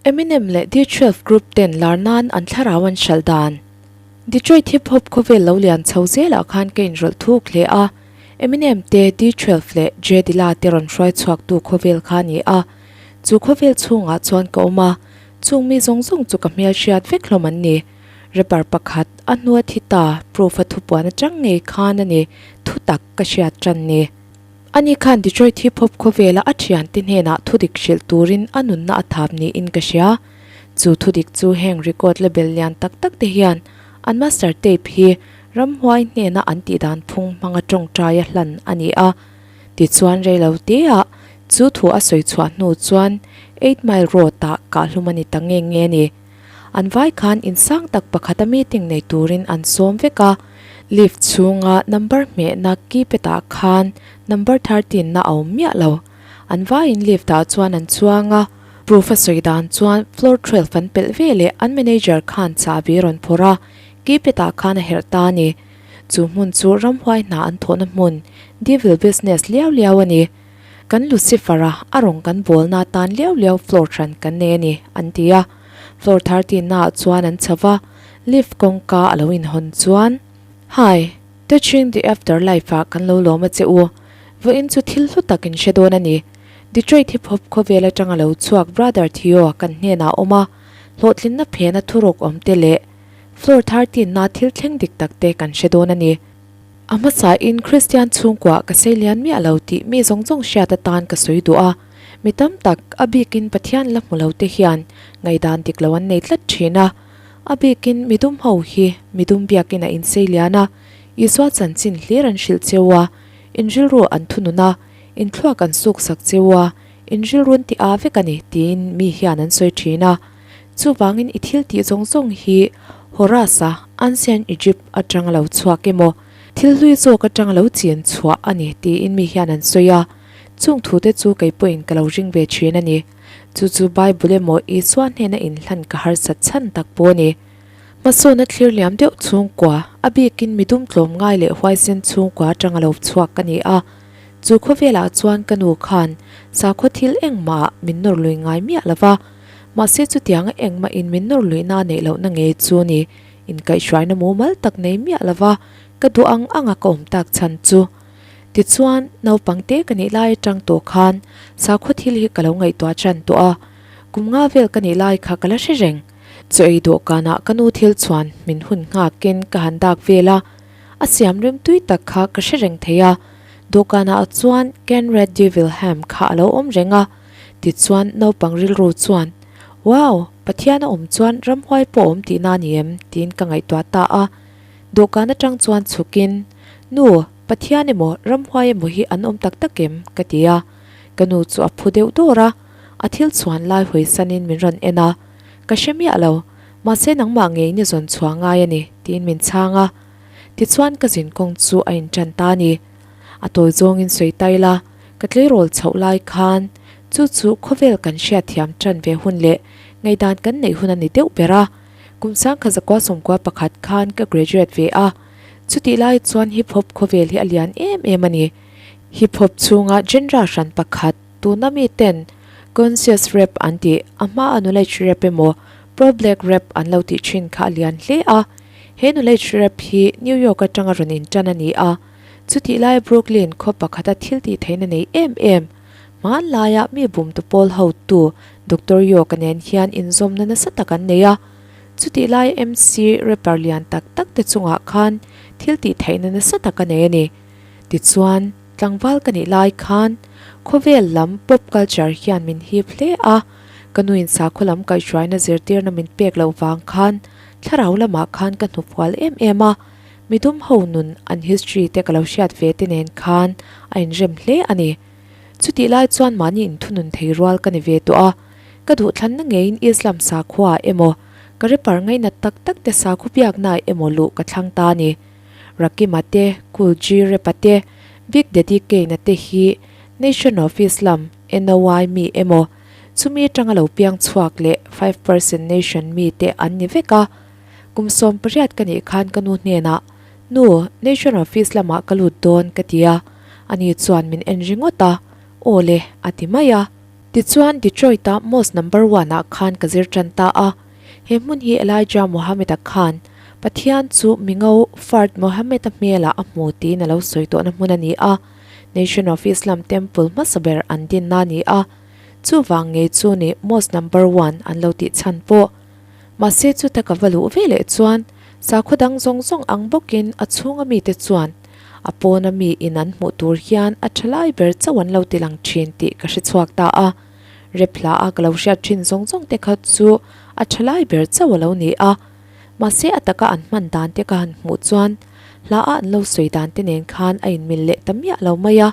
Eminem leh D-twelve group ten lar nan an thlarau an hralh dan. Detroit hip hop khawvel lo lian chho zelah khan ka inrawlh thuk hle a, Eminem te, D-twelve leh J Dilla te rawn hruai chhuaktu khawvel kha a ni a. Chu khawvel chhungah chuan ka awm a, chung mi zawng zawng chu ka hmelhriat vek hlawm an ni. Rapper pakhat a hnua thi ta proof a thupuan atang ngei khan a ni thutak ka hriat tan ni. Ani khan Detroit Hip Hop khawvela a thiante hnenah thudik hrilh turin a nunna a thap niin ka hria. Chu thudik chu heng record label lian tak tak te hian an master tape hi ramhuai hnena an tihdan phung hmanga tawngtaia hlan a ni a. Tichuan reilo teah chu thu a sawi chhuah hnu chuan Eight Mile Road-ah kahhlum a ni ta nge nge a ni. An vai khan insang tak pakhata meeting nei turin an sawm vek a, lift chhunga number hmehna keypad ah khan number 13 na a awm miah lo. An vaiin lift ah chuan an chuang a, proof a sawi dan chuan floor 12 an pelh ve leh an manager khan chahbi a rawn phawrh a, keypad ah khan a herh ta a ni. Chu hmun chu ramhuai hna an thawhna hmun, devil business liau liau a ni. Kan Lucifer-a a rawn kan bawlna atan liau liau floor hran kan nei a ni, an ti a. Floor 13-naah chuan an chho va, lift kawngka a lo inhawn chuan, Hi, Touching the Afterlife-ah kan lo lawm a che u. Vawiin chu thil hlu tak in hre dawn a ni. Detroit Hip Hop khawvel atanga lo chhuak Brother Theo kan hnenah a awm a, hlawhtlinna phena thuruk awm te leh floor 13-na thil thleng dik tak te kan hre dawn a ni. A hmasain Kristian chhungkuah ka sei lian miah lo tih mi zawng zawng hriat atan ka sawi duh a. Mi tam tak, a bikin Pathian la hmu lo te hian ngaihdan dik lo an nei tlat thin a. A bikin midum ho hi midum biakin a insei lian a, Isua chanchin hlir an hrilh cheu a, inrilru an thunun a, inthluak an suksak cheu a, inrilrun ti aa vek a ni tiin mi hian an sawi thin a. Chuvangin i thil tih zawng zawng hi Horus-a Ancient Egypt atanga lo chhuak emaw, thil hlui zawk atanga lo chin chhuah a ni tiin mi hian an sawi a. Chung thute chu kei pawhin ka lo ring ve thin a ni. Chu chu Bible emaw Isua hnena inhlan ka harsat chhan tak pawh a ni. Hmasawna thlir liam deuh chhungkua, a bikin midum tlawm ngai leh huaisen chhungkua atanga lo chhuak ka ni a. Chu khawvelah chuan ka nu khan sakhaw thil engmah min nawr lui ngai miah lo va. Mahse chutianga engmah in min nawr luihna a neih lohna ngei chu ni inkaihhruaina mumal tak nei miah lova ka duh ang anga ka awm tak chhan chu. Tichuan, naupang te ka nih lai atang tawh khan sakhaw thil hi ka lo ngaihtuah tan tawh a, kum nga vel ka nih lai kha ka la hre reng. Chaw ei dawhkanah ka nu thil chuan min hun nghakin ka han dak vel a, a siam rem tui tak kha ka hre reng thei a, dawhkanah chuan Ken Red Devil Ham kha a lo awm reng a. Tichuan naupang rilru chuan, Wow! Pathian a awm chuan ramhuai pawh a awm tihna a ni em? tiin ka ngaihtuah ta a. Dawhkan atang chuan chhukin, Nu, Pathian emaw ramhuai emaw hi an awm tak tak em? ka ti a. Ka nu chu a phu deuh dawr a, a thil chhuan lai hawisanin min rawn en a. Ka hre miah lo, mahse nangmah ngei ni zawn chhuah ngai a ni, tiin min chhang a. Tichuan ka zinkawng chu a intan ta a ni. A tawi zawngin sawi tai la, Ka tleirawl chhoh lai khan chu chu khawvel kan hriatthiam tan ve hun leh ngaihdan kan neih hun a ni deuh ber a. Kum sangkhat zakua sawmkua pakhat khan ka graduate ve a, chutih lai chuan hip hop khawvel hi a lian em em a ni. Hip hop chhunga genre hran pakhat tuna miten conscious rap an tih, a hma a knowledge rap emaw pro black rap an lo tih thin kha a lian hle a. He knowledge rap hi New York atanga rawn intan a ni a. Chutih lai Brooklyn khaw pakhata thil tih theihna nei em em, hmanlaia mi bumtu pawl hotu Doctor York-a nen hian inzawmna nasa tak an nei a. Chutih lai MC rapper lian tak tak te chungah khan thil tih theihna nasa tak a nei a ni. Tichuan, tlangval ka nih lai khan khawvel lam pop culture hian min hip hle a, ka nuin sakhaw lam kaihhruaina zirtirna min pek loh vang khan thlarau lamah khan ka hnufual em em a. Midum ho nun an history te ka lo hriat ve te nen khan a inrem hle a ni. Chutih lai chuan mahni inthunun thei rual ka ni ve tawh a, ka duhthlanna ngeiin Islam sakhua ah emaw, ka rapper ngainat tak tak te sakhaw biakna ah emaw luh ka thlang ta a ni. Rakima te, Kool G Rap-a te, Big Daddy Kane-a te hi Nation of Islam, NOI, mi emaw, chumi atanga lo piang chhuak leh 5% Nation mi te an ni vek a. Kum 18 ka nih khan ka nu hnenah, Nu, Nation Office lamah ka lut dawn ka ti a, ani chuan min en ringawt a, Aw le, a ti mai a. Tichuan, Detroit-a Mosque Number One-ah khan ka zir tan ta a. He hmun hi Elijah Muhammad-a khan Pathian chu mingo Fard Muhammad-a hmelah a hmu tiin a lo sawi tawhna hmun a ni a, Nation of Islam Temple hmasa ber an dinna a ni a. Chuvang ngei chu ni Mosque Number One an lo tih chhan pawh. Mahse chuta ka va luh ve leh chuan sakhaw dang zawng zawng ang bawkin a chhunga mite chuan a pawna mi in an hmuh tur hian a tha lai ber chauh an lo ti lang thin tih ka hre chhuak ta a. Rep hla a ka lo hriat thin zawng zawng te kha chu a tha lai ber chauh a lo ni a. Mahse a taka an hman dan te ka han hmuh chuan hla a an lo sawi dan te nen khan a inmil leh ta miah lo mai a.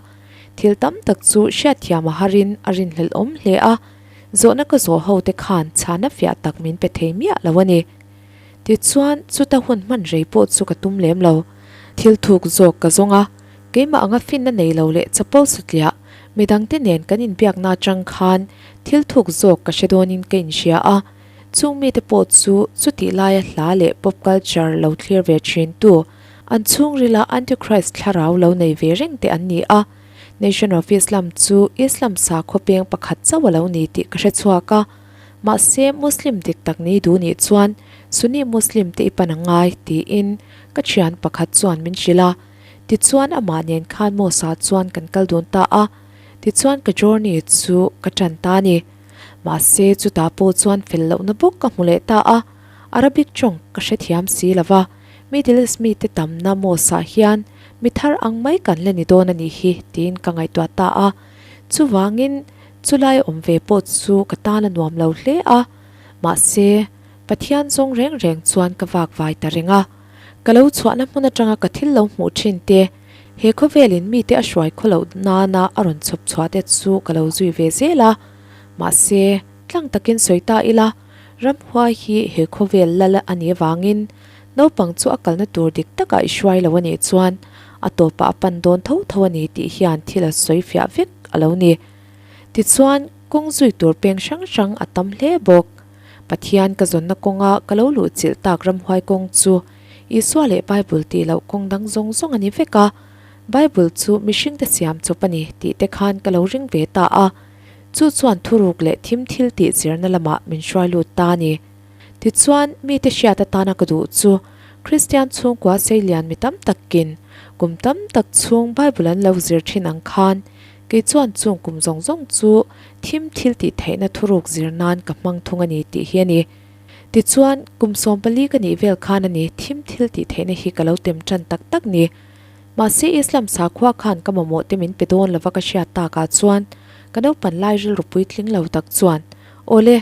Thil tam tak chu hriatthiam a harin a rinhlelh awm hle a. Zawhna ka zawh ho te khan chhana fiah tak min pe thei miah lo a ni. Tichuan, chuta hun hman rei pawh chu ka tum lem lo. Thil thuk zawk ka zawng a, keimah anga finna nei lo leh chapo sutliah midangte nen kan inbiakna atang khan thil thuk zawk ka hre dawnin ka inhria a. Chung mite pawh chu chutih laia hla leh pop culture lo thlir ve thintu, an chhungrila Antichrist thlarau lo nei ve reng te an ni a. Nation of Islam chu Islam sakhaw peng pakhat chauh a lo ni tih ka hre chhuak a, mahse Muslim dik tak ni duh nih chuan Sunni Muslim te i pan a ngai tiin ka thian pakhat chuan min hrilh a, tichuan amah nen khan Mosque ah chuan kan kal dun ta a, tichuan ka journey chu ka tan ta a ni. Mahse chutah pawh chuan fel lohna bawk ka hmu leh ta a, Arabic tawng ka hrethiam si lo va, Middle East mite tamna Mosque ah hian Mi thar ang mai kan la ni dawn a nih hi tiin ka ngaihtuah ta a. Chuvangin chulai awm ve pawh chu ka tan a nuam lo hle a. Mahse, Pathian zawng reng reng chuan ka vak vai ta reng a. Ka lo chhuahna hmun atanga ka thil lo hmuh thin te, he khawvelin mite a hruai khaw loh nana a rawn chhawp chhuah te chu ka lo zui ve zel a. Mahse, tlang takin sawi ta ila, ramhuai hi he khawvel lal a nih avangin Naupang chu a kalna tur dik takah i hruai lo a nih chuan a tawpah a pan dawn tho tho a ni tih hian thil a sawi fiah vek a lo ni. Tichuan, kawng zui tur peng hrang hrang a tam hle bawk. Pathian ka zawnna kawnga ka lo luh chilh tak ramhuai kawng chu Isua leh Bible tih loh kawng dang zawng zawng a ni vek a, Bible chu mihringte siam chawp a ni tih te khan ka lo ring ve ta a, chu chuan thuruk leh thim thil tih zirna lamah min hruai lut ta a ni. Tichuan, mite hriat atana ka duh chu Kristian chhungkua seilian mi tam takin kum tam tak chhung Bible an lo zir thin ang khan kei chuan chung kum zawng zawng chu thim thil tih theihna thuruk zir nan ka hmang thung a ni tih hi a ni. Tichuan, kum 14 ka nih vel khan a ni thim thil tih theihna hi ka lo tem tan tak tak ni. Mahse, Islam sakhua khan ka mamawh te min pe dawn lova ka hriat takah chuan ka naupan lai rilru puitling lo tak chuan, Awle,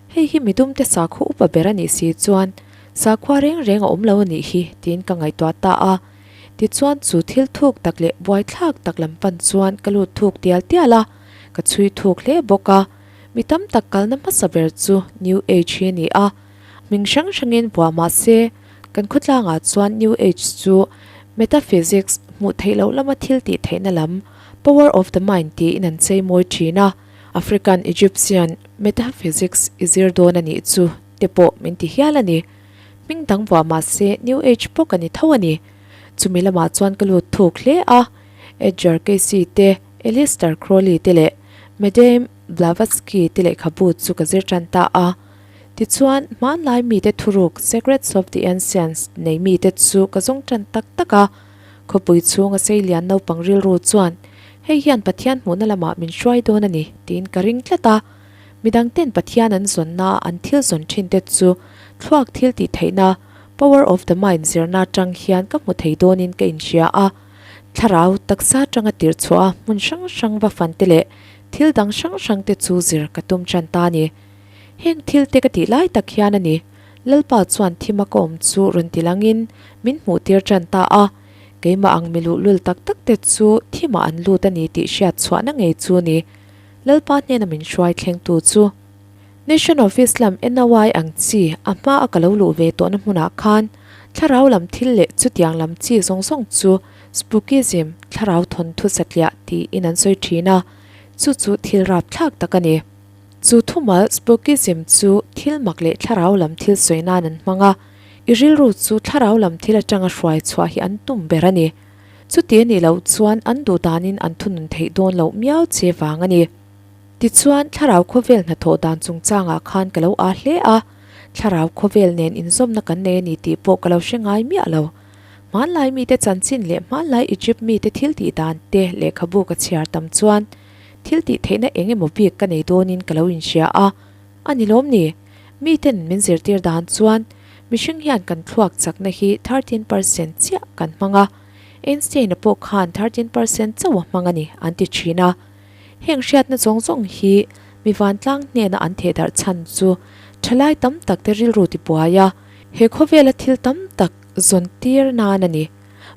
Hei hi midumte sakhaw upa ber a nih si chuan sakhua reng reng a awm lo a nih hi tiin ka ngaihtuah ta a. Tichuan chu thil thuk tak leh buaithlak tak lam pan chuan ka lut thuk tial tial a, ka chhui thuk hle bawk a. Mi tam tak kalna hmasa ber chu New Age hi a ni a. Hming hrang hrangin vuah mah se kan khawtlangah chuan New Age chu metaphysics, hmuh theih loh lama thil tih theihna lam, power of the mind tiin an chei mawi thin a. African Egyptian metaphysics i zir dawn a nih chu te pawh min ti hial a ni. Hming dang vuah mah se New Age bawk a ni tho a ni. Chumi lamah chuan ka lut thuk hle a, Edgar Cayce te, Aleister Crowley te leh Madame Blavatsky te lehkhabu chu ka zir tan ta a. Tichuan, hmanlai mite thuruk Secrets of the Ancients nei mite chu ka zawng tan tak tak a. Khawpui chhunga seilian naupang rilru chuan, Hei hian Pathian hmuhna lamah min hruai dawn a ni, tiin ka ring tlat a. Midangten Pathian an zawnna an thil zawn thin te chu thluak thil tih theihna, power of the mind, zirna atang hian ka hmu thei dawnin ka inhria a. Thlarau, taksa atanga tirh chhuah a hmun hrang hrang va fan te leh thil dang hrang hrang te chu zir ka tum tan ta a ni. Heng thil te ka tih lai tak hian a ni. Lalpa chuan thima ka awm chu rawn ti langin min hmuh tir tan ta a, keimah ang mi luhlul tak tak te chu thimah an lut a ni tih hriat chhuahna ngei chu ni. Lalpa hnena min hruai thlengtu chu Nation of Islam NOI ang chi a hma a ka lo luh ve tawhna hmunah khan thlarau lam thil leh chutiang lam chi zawng zawng chu spookism, thlarau thawnthu satliah tiin an sawi thin a, chu chu thil rapthlak tak a ni. Chu thumal Spookism chu thil mak leh thlarau lam thil sawi nan an hmang a, i rilru chu thlarau lam thil atanga hruai chhuah hi an tum ber a ni. Chuti a nih loh chuan an duh danin an thunun theih dawn loh miau che vang a ni. Tichuan, thlarau khawvel hnathawh dan chungchangah khan ka lo aa hle a, thlarau khawvel nen inzawmna kan nei a ni tih pawh ka lo hre ngai miah lo. Hmanlai mite chanchin leh hmanlai Egypt mite thil tih dan te lehkhabu ka chhiar tam chuan thil tih theihna eng emaw bik ka nei dawnin ka lo inhria a, a ni lawm ni? Miten min zirtir dan chuan mihring hian kan thluak chakna hi 13% chiah kan hmang a, Einstein-a pawh khan 13% chauh a hmang a ni an ti thin a. Heng hriatna zawng zawng hi mi vantlang hnena an theh darh chhan chu thalai tam tak te rilru tibuai a, he khawvela thil tam tak zawn tir nan a ni.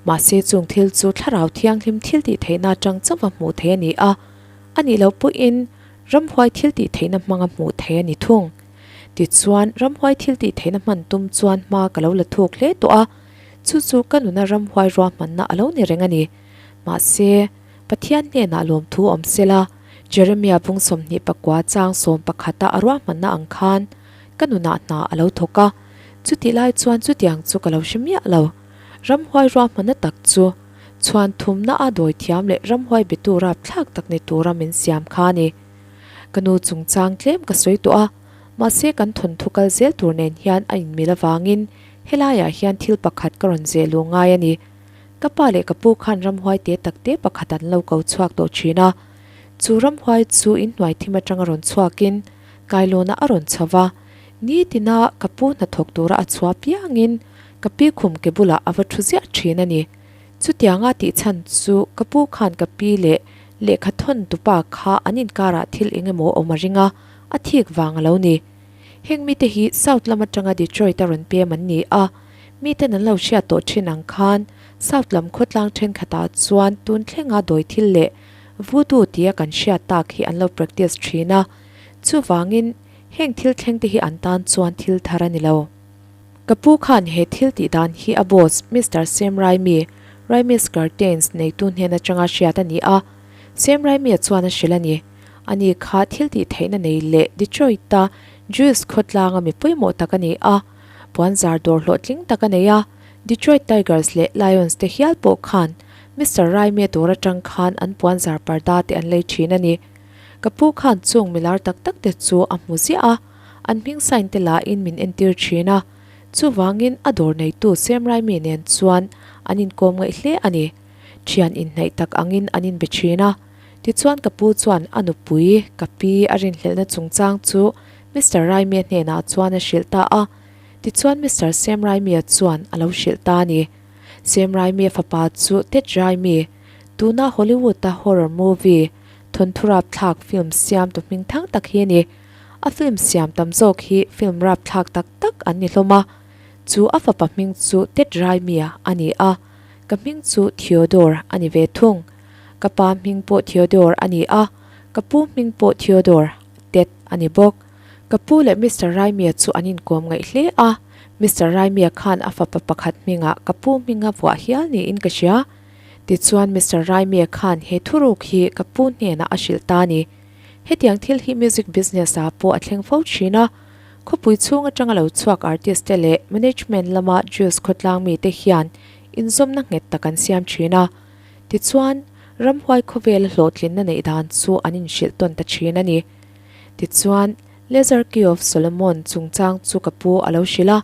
Mahse chung thil chu thlarau thianghlim thil tih theihna atang chauha hmuh theih a ni a, a nih loh pawhin ramhuai thil tih theihna hmanga hmuh theih a ni thung. Tichuan ramhuai thil tih theihna hman tum chuan hma ka lo la thuk hle tawh a, chu chu ka nuna ramhuai ruahmanna a lo ni reng a ni. Mahse. Pathian hnenah lawmthu awm sela, Jeremia bung 24 chang 11 a a ruahmanna ang khan ka nunah hna a lo thawk a, chutih lai chuan chutiang chu ka lo hre miah lo. Ramhuai ruahmanna tak chu chhuan thumna a dawi thiam leh ramhuai betu rapthlak tak ni tura min siam kha a ni. Ka nu chungchang tlem ka sawi tawh a, mahse kan thawnthu kal zel tur nen hian a inmil avangin helaiah hian thil pakhat ka rawn zeh luh ngai a ni. Ka pa leh ka pu khan ramhuai te tak te pakhat an lo ko chhuak tawh thin a. Chu ramhuai chu inhnuai thim atanga rawn chhuakin kailawnah a rawn chho va, nitina ka pu hnathawk tura a chhuah piangin ka pi khum ke bulah a va thu ziah thin a ni. Chutianga tih chhan chu ka pu khan ka pi leh lehkha thawn tupa kha an inkarah thil eng emaw awm a ring a, a thik vang a lo ni. Heng mite hi South lam atanga Detroit a rawn pem an ni a. Miten an lo hriat tawh thin ang khan South lam khawtlang thenkhatah chuan tun thlenga dawi thil leh voodoo tia kan hriat tak hi an lo practice thin a, chuvangin heng thil thleng te hi an tan chuan thil thar a ni lo. Ka pu khan he thil tih dan hi a boss Mister Sam Raimi, Raimi's Curtains, neitu hnen atanga hriat a ni a, Sam Raimi-a chuan a hrilh a ni. Ani kha thil tih theihna nei leh Detroit-a Jewish khawtlanga mi pawimawh tak a ni a. Puanzar dawr hlawhtling tak a nei a, Detroit Tigers leh Lions te hial pawh khan Mister Raime dawr atang khan an puanzar parda te an lei thin a ni. Ka pu khan chung milar tak tak te chu a hmu ziah a, an hming sign te lahin min entir thin a, chuvangin a dawr neitu Sam Raimi nen chuan an inkawm ngaih hle a ni. Thian inhnaih tak angin an inbe thin a, tichuan ka pu chuan a nupui, ka pi a rinhlelhna chungchang chu Mister Raimia hnenah chuan a hrilh ta a, tichuan Mister Sam Raimia chuan a lo hrilh ta a ni. Sam Raimia fapa chu Ted Raimi, tuna Hollywood-a horror movie, thawnthu rapthlak film siamtu hmingthang tak hi a ni. A film siam tam zawk hi film rapthlak tak tak an ni hlawm a, chu a fapa hming chu Ted Raimia a ni a, ka hming chu Theodore a ni ve thung. Ka pa hming pawh Theodore a ni a, ka pu hming pawh Theodore. Tet a ni bawk. Ka pu leh Mister Raimia chu an inkawm ngaih hle a, Mister Raimia khan a fapa pakhat hmingah ka pu hminga vuah hial niin ka hria. Tichuan Mister Raimia khan he thuruk hi ka pu hnenah a hrilh ta a ni. Hetiang thil hi music business ah pawh a thleng fo thin a, khawpui chhung atanga lo chhuak artist te leh management lama Jews khawtlang mite hian inzawmna nghet tak an siam thin a. Tichuan, ramhuai khawvela hlawhtlinna neih dan chu an inhrilh tawn ta thin a ni. Tichuan, Lesser Key of Solomon chungchang chu ka pu a lo hrilh a,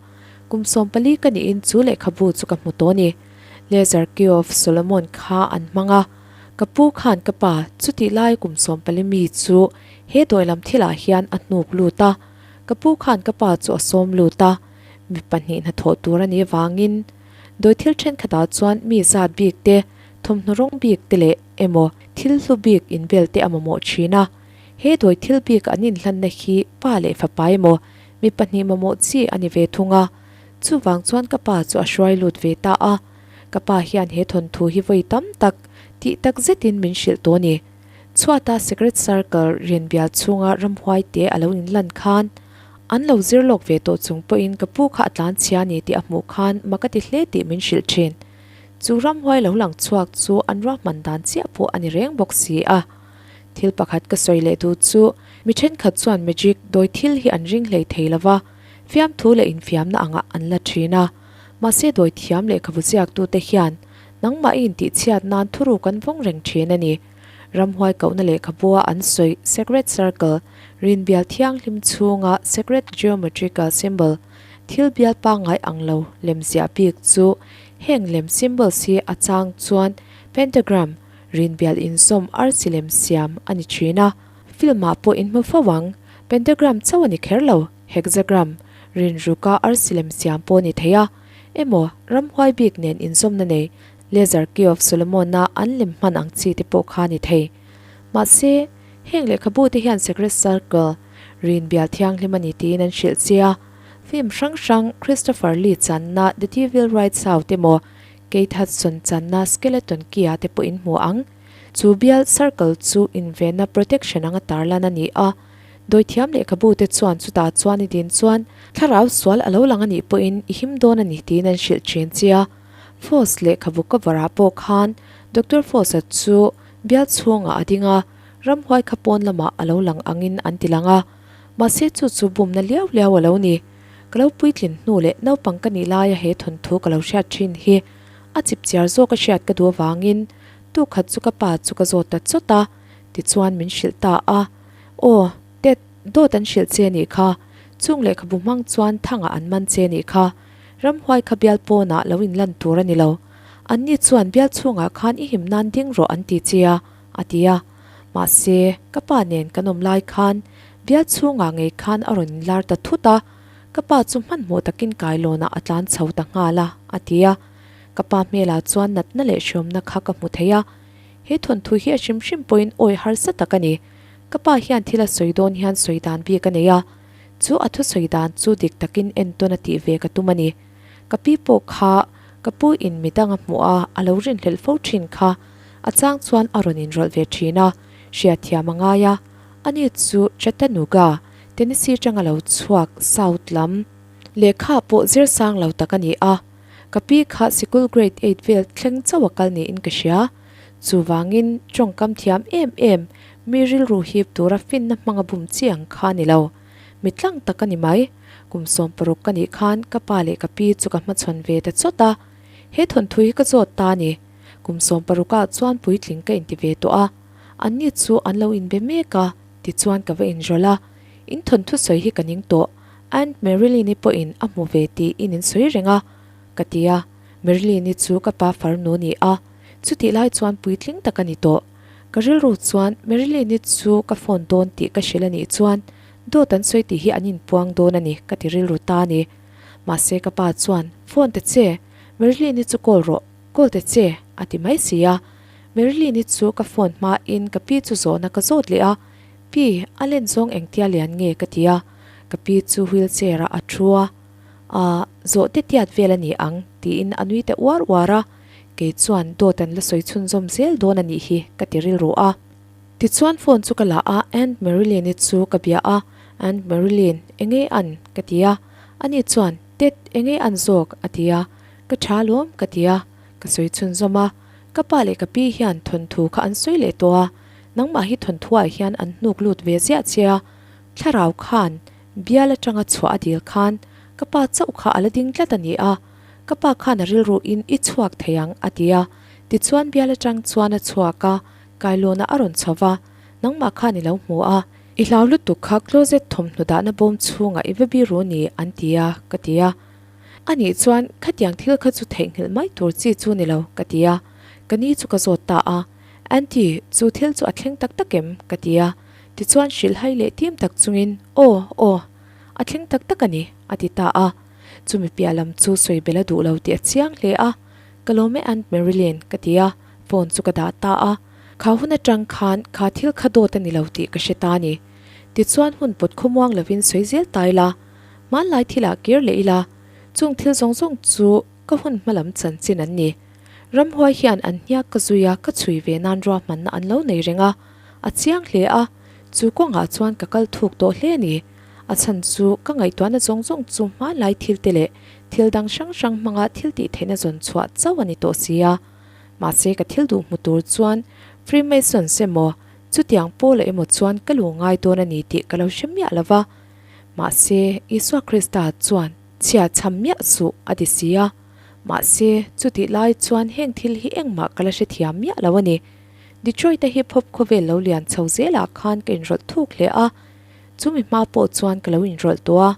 kum 14 ka niin chu lehkhabu chu ka hmu tawh a ni. Lesser Key of Solomon kha an hmang a, ka pu khan ka pa chutih lai kum 14 mi chu he dawi lam thilah hian a hnuk lut a, ka pu khan ka pa chu a sawm lut a, mi pahnih hnathawh tur a nih avangin, Dawi thil thenkhatah chuan mi zat bik te, thawmhnaw rawng bik te leh emaw thil hlu bik inbel te a mamawh thin a. He dawi thil bik an inhlanna hi pa leh fapa emaw mi pahnih mamawh chi a ni ve thung a. Chuvang chuan ka pa chu a hruai lut ve ta a. Ka pa hian he thawnthu hi vawi tam tak tih tak zetin min hrilh tawh a ni. Chhuata Secret Circle rianbial chhunga ramhuai te a lo inlan khan An lo zir lawk ve tawh chung pawhin ka pu kha a tlan chhia ni tih a hmuh khan mak a ti hle tih min hrilh thin. Chu ramhuai lo lang chhuak chu an ruahman dan chiah pawh a ni reng bawk si a. Thil pakhat ka sawi leh duh chu mi thenkhat chuan magic dawi thil hi an ring hlei thei lo va, fiamthu leh infiamna angah an la thin a. Mahse dawi thiam lehkhabu ziaktute hian nangmah i intihchhiat nan thuruk an vawng reng thin a ni. Ramhuai kohna lehkhabua an sawi Sacred Circle, rinbial thianghlim chhunga Sacred Geometrical Symbol, thil bial pangngai ang lo lem ziah bik chu heng lem symbols hi a chang chuan pentagram, rinbial inzawm arsi lem siam a ni thin a. Film ah pawh in hmu fo ang, pentagram chauh a ni kher lo, hexagram, rinruka arsi lem siam pawh a ni thei a, emaw ramhuai bik nen inzawmna nei Laser Key of Solomon-a an lem hman ang chi te pawh kha a ni thei. Mahse, heng lehkhabu te hian Sacred Circle, rin bial thianghlim a ni tiin an hrilh che a. Film hrang hrang Christopher Lee channa The Devil Rides Out emaw Kate Hudson channa Skeleton Key-ah te pawh in hmu ang. Chu bial circle chu invenna protection anga tarlan a ni a. Dawithiam lehkhabu te chuan chutah chuan i din chuan thlarau sual a lo lang a nih pawhin i him dawn a ni tiin an hrilh thin che a. Foss lehkhabu cover ah pawh khan Doctor Foss-a chu bial chhungah a ding a, ramhuai kha pawn lamah a lo lang angin an ti lang a. Mahse chu chu bumna liau liau a lo ni. Ka lo puitlin hnu leh naupang ka nih laia he thawnthu ka lo hriat thin hi a chipchiar zawk a hriat ka duh avangin tukhat chu ka pa chu ka zawt ta chawt a, tichuan min hrilh ta a. Aw, Ted, dawt an hrilh che nih kha. Chung lehkhabu hmang chuan thangah an man che nih kha. Ramhuai kha bial pawnah lo inlan tur a ni lo. Anni chuan bial chhungah khan i him nan ding rawh an ti che a, a ti a. Mahse, ka pa nen kan awm lai khan bial chhungah ngei khan a rawn inlar ta thut a, ka pa chu hmanhmawh takin kailawnah a tlan chho ta nghal a, a ti a. Ka pa hmelah chuan natna leh hriawmna kha ka hmu thei a. He thawnthu hi a hrim hrim pawhin awi harsa tak a ni. Ka pa hian thil a sawi dawn hian sawi dan bik a nei a. Chu a thusawi dan chu dik takin entawn a tih ve ka tum a ni. Ka pi pawh kha ka pu in midang a hmuh a, a lo rinhlelh fo thin kha. A chang chuan a rawn inrawlh ve thin a, hriatthiam a ngai a. Ani chu Chattanooga, Tennessee tanga lo chhuak South lam lehkha pawh zir sang lo tak a ni a. Ka pi kha sikul grade eight vel thleng chauh a kal niin ka hria. Chuvangin tawngkam thiam em em Mi rilru hip tura finna hmanga bum chi ang kha a ni lo. Mi tlang tak a ni mai. Kum 60 ka nih khan ka pa leh ka pi chu ka hmachhawn ve ta chawt a. He thawnthu hi ka zawt ta a ni. Kum 60 ah chuan puitling ka inti ve tawh a. Anni chu an lo inbe mek a, tichuan ka va inrawlh a. In thawnthu sawi hi ka ning tawh. Aunt Marilyn-i pawhin a hmu ve tiin in sawi reng a, ka ti a. Marilyn-i chu ka pa farnu ni a. Chutih lai chuan puitling tak a ni tawh. Ka rilru chuan Marilyn-i chu ka phone dawn tih ka hrilh a nih chuan dawt an sawi tih hi an inpuang dawn a ni ka ti rilru ta a ni. Mahse ka pa chuan phone ta che, Marilyn-i chu call rawh, call ta che a ti mai si a. Marilyn-i chu ka phone hmain ka pi chu zawhna ka zawt leh a, Pi, a len zawng engtia lian nge ka ti a, ka pi chu wheelchair ah a thu a, Aah, zawh te tiat vel a ni ang tiin a nui ta uar uar a. Kei chuan dawt an la sawi chhunzawm zel dawn a nih hi ka ti rilru a. Tichuan phone chu ka la a, Aunt Marilyn-i chu ka bia a, Aunt Marilyn, enge an? ka ti a. Ani chuan, Ted, enge an zawk? a ti a. Ka tha alawm ka ti a, ka sawi chhunzawm a. Ka pa leh ka pi hian thawnthu kha an sawi leh tawh a, nangmah hi thawnthuah hian an hnuk lut ve ziah che a, thlarau khan bial atanga chhuah a dil khan ka pa chauh kha a la ding tlat a ni a, Ka pa khan a rilru in i chhuak thei ang a ti a, tichuan bial atang chuan a chhuak a, kailawnah a rawn chho va, nangmah khan i lo hmu a, i hlau lutuk kha closet thawmhnaw dahna bawm chhungah i va biru ni an ti a ka ti a, anih chuan khatiang thil kha chu theihnghilh mai tur chi chu ni lo ka ti a, ka ni chu ka zawt ta a, Aunty chu thil chu a thleng tak tak em ka ti a, tichuan hrilhhai leh tim tak chungin aw aw a thleng tak tak a ni a ti ta a. Chumi piah lam chu sawi bel a duh lo tih a chiang hle a, Ka lawm e Aunt Marilyn ka ti a, phone chu ka dah ta a. Kha hun atang khan kha thil kha dawt a ni lo tih ka hre ta a ni. Tichuan hun pawt khawmuang lovin sawi zel ta ila, hmanlai thilah kir leh ila, chung thil zawng zawng chu ka hun hmalam chanchin an ni. Ramhuai hian an hniak ka zui a, ka chhui ve nan ruahmanna an lo nei reng a, a chiang hle a, chu kawngah chuan ka kal thuk tawh hle a ni. A chhan chu ka ngaihtuahna zawng zawng chu hmanlai thil te leh thil dang hrang hrang hmanga thil tih theihna zawn chhuah chauh a ni tawh si a. Mahse ka thil duh hmu tur chuan Freemasons emaw chutiang Paula emaw chuan ka lu ngai dawn a ni tih ka lo hre miah lo va. Mahse Isua Krista chuan chhia chham miah suh a ti si a. Mahse chutih lai chuan heng thil hi engmah ka la hrethiam miah lo a ni. Detroit-a hip hop khawvel lo lian chho zelah khan ka inrawlh thuk hle a, chumi hma pawh chuan ka lo inrawlh tawh a.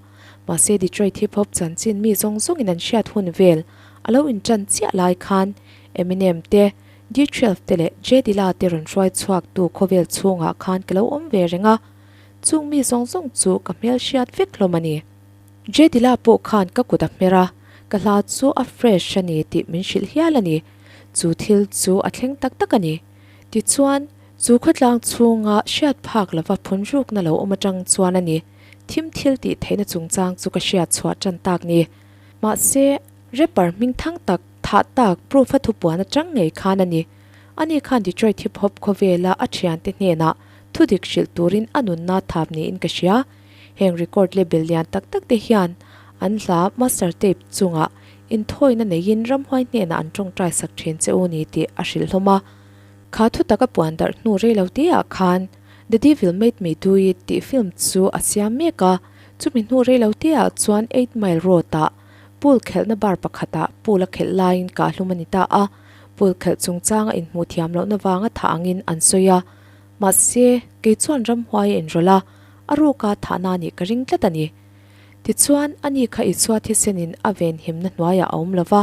Mahse Detroit hip hop chanchin mi zawng zawngin an hriat hun vel a lo inṭan chiah lai khan Eminem te, D-twelve te leh J Dilla te rawn hruai chhuaktu khawvel chhungah khan ka lo awm ve reng a, chung mi zawng zawng chu ka hmel hriat vek hlawm a ni. J Dilla pawh khan ka kut a hmer a, ka hla chu a fresh a ni tih min hrilh hial a ni. Chu thil chu a thleng tak tak a ni. Tichuan, chu khawtlang chhunga hriat phak lova phun rukna lo awm atang chuan a ni, thim thil tih theihna chungchang chu ka hriat chhuah tan tak ni. Mahse, rapper hming thang tak, thah tak, proof a thupuan atang ngei khan a ni. Ani khan Detroit hip hop khawvela a thiante hnenah thudik hrilh turin a nunna thap niin ka hria. Heng record label lian tak tak te hian an hla master tape chungah inthawina neiin ramhuai hnenah an tawngtai sak thin che u ni tih a hrilh hlawm a. Kha thu taka puan darh hnu rei lo te ah khan The Devil Made Me Do It tih film chu a siam mek a, chumi hnu rei lo te ah chuan Eight Mile Road ah pool khelhna bar pakhatah pool a khelh laiin kahhlum a ni ta a, pool khelh chungchanga inhmuh thiam lohna vanga thah angin an sawi a. Mahse, kei chuan ramhuai a inrawlh a, a ruka thahna nih ka ring tlat a ni. Tichuan, ani kha Isua thisenin a venhimna hnuaiah a awm lo va,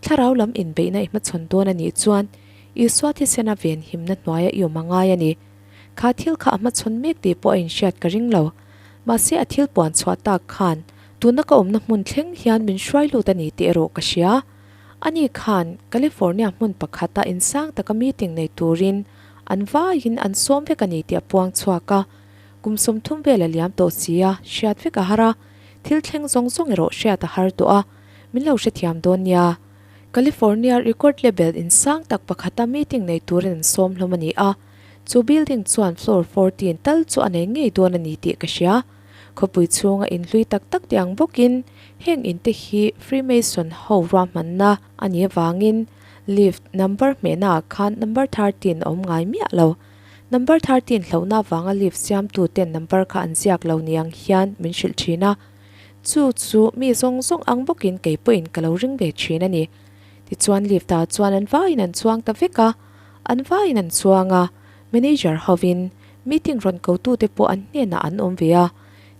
thlarau lam inbeihna i hmachhawn dawn a nih chuan Isua thisena venhimna hnuaia i awm a ngai a ni. Kha thil kha a hmachhawn mek tih pawh a inhriat ka ring lo. Mahse, a thil puan chhuah tak khan tuna ka awmna hmun thleng hian min hruai lut a ni tih erawh ka hria. Ani khan California hmun pakhata insang taka meeting nei turin an vaiin an sawm vek a ni tih a puang chhuak a. Kum 30 vel a liam tawh si a, hriat vek a har a, thil thleng zawng zawng erawh hriat a har tawh a, min lo hrethiam dawn nia. California record label insang tak pakhata meeting nei turin an sawm hlawm a ni a, chu building chuan floor 14 tal chu a nei ngei dawn a ni tih ka hria. Khawpui chhunga inhlui tak tak te ang bawkin heng inte hi Freemason ho ruahmanna a nih avangin lift number hmehna ah khan number 13 a awm ngai miah lo. Number 13 hlauhna avanga lift siamtu ten number kha an ziak lo ni ang hian min hrilh thin a. Chu chu mi zawng zawng ang bawkin kei pawhin ka lo ring ve thin a ni. Tichuan lift ah chuan an vaiin an chuang ta vek a. An vaiin an chuang a, manager hovin Meeting rawn kotute pawh an hnenah an awm ve a,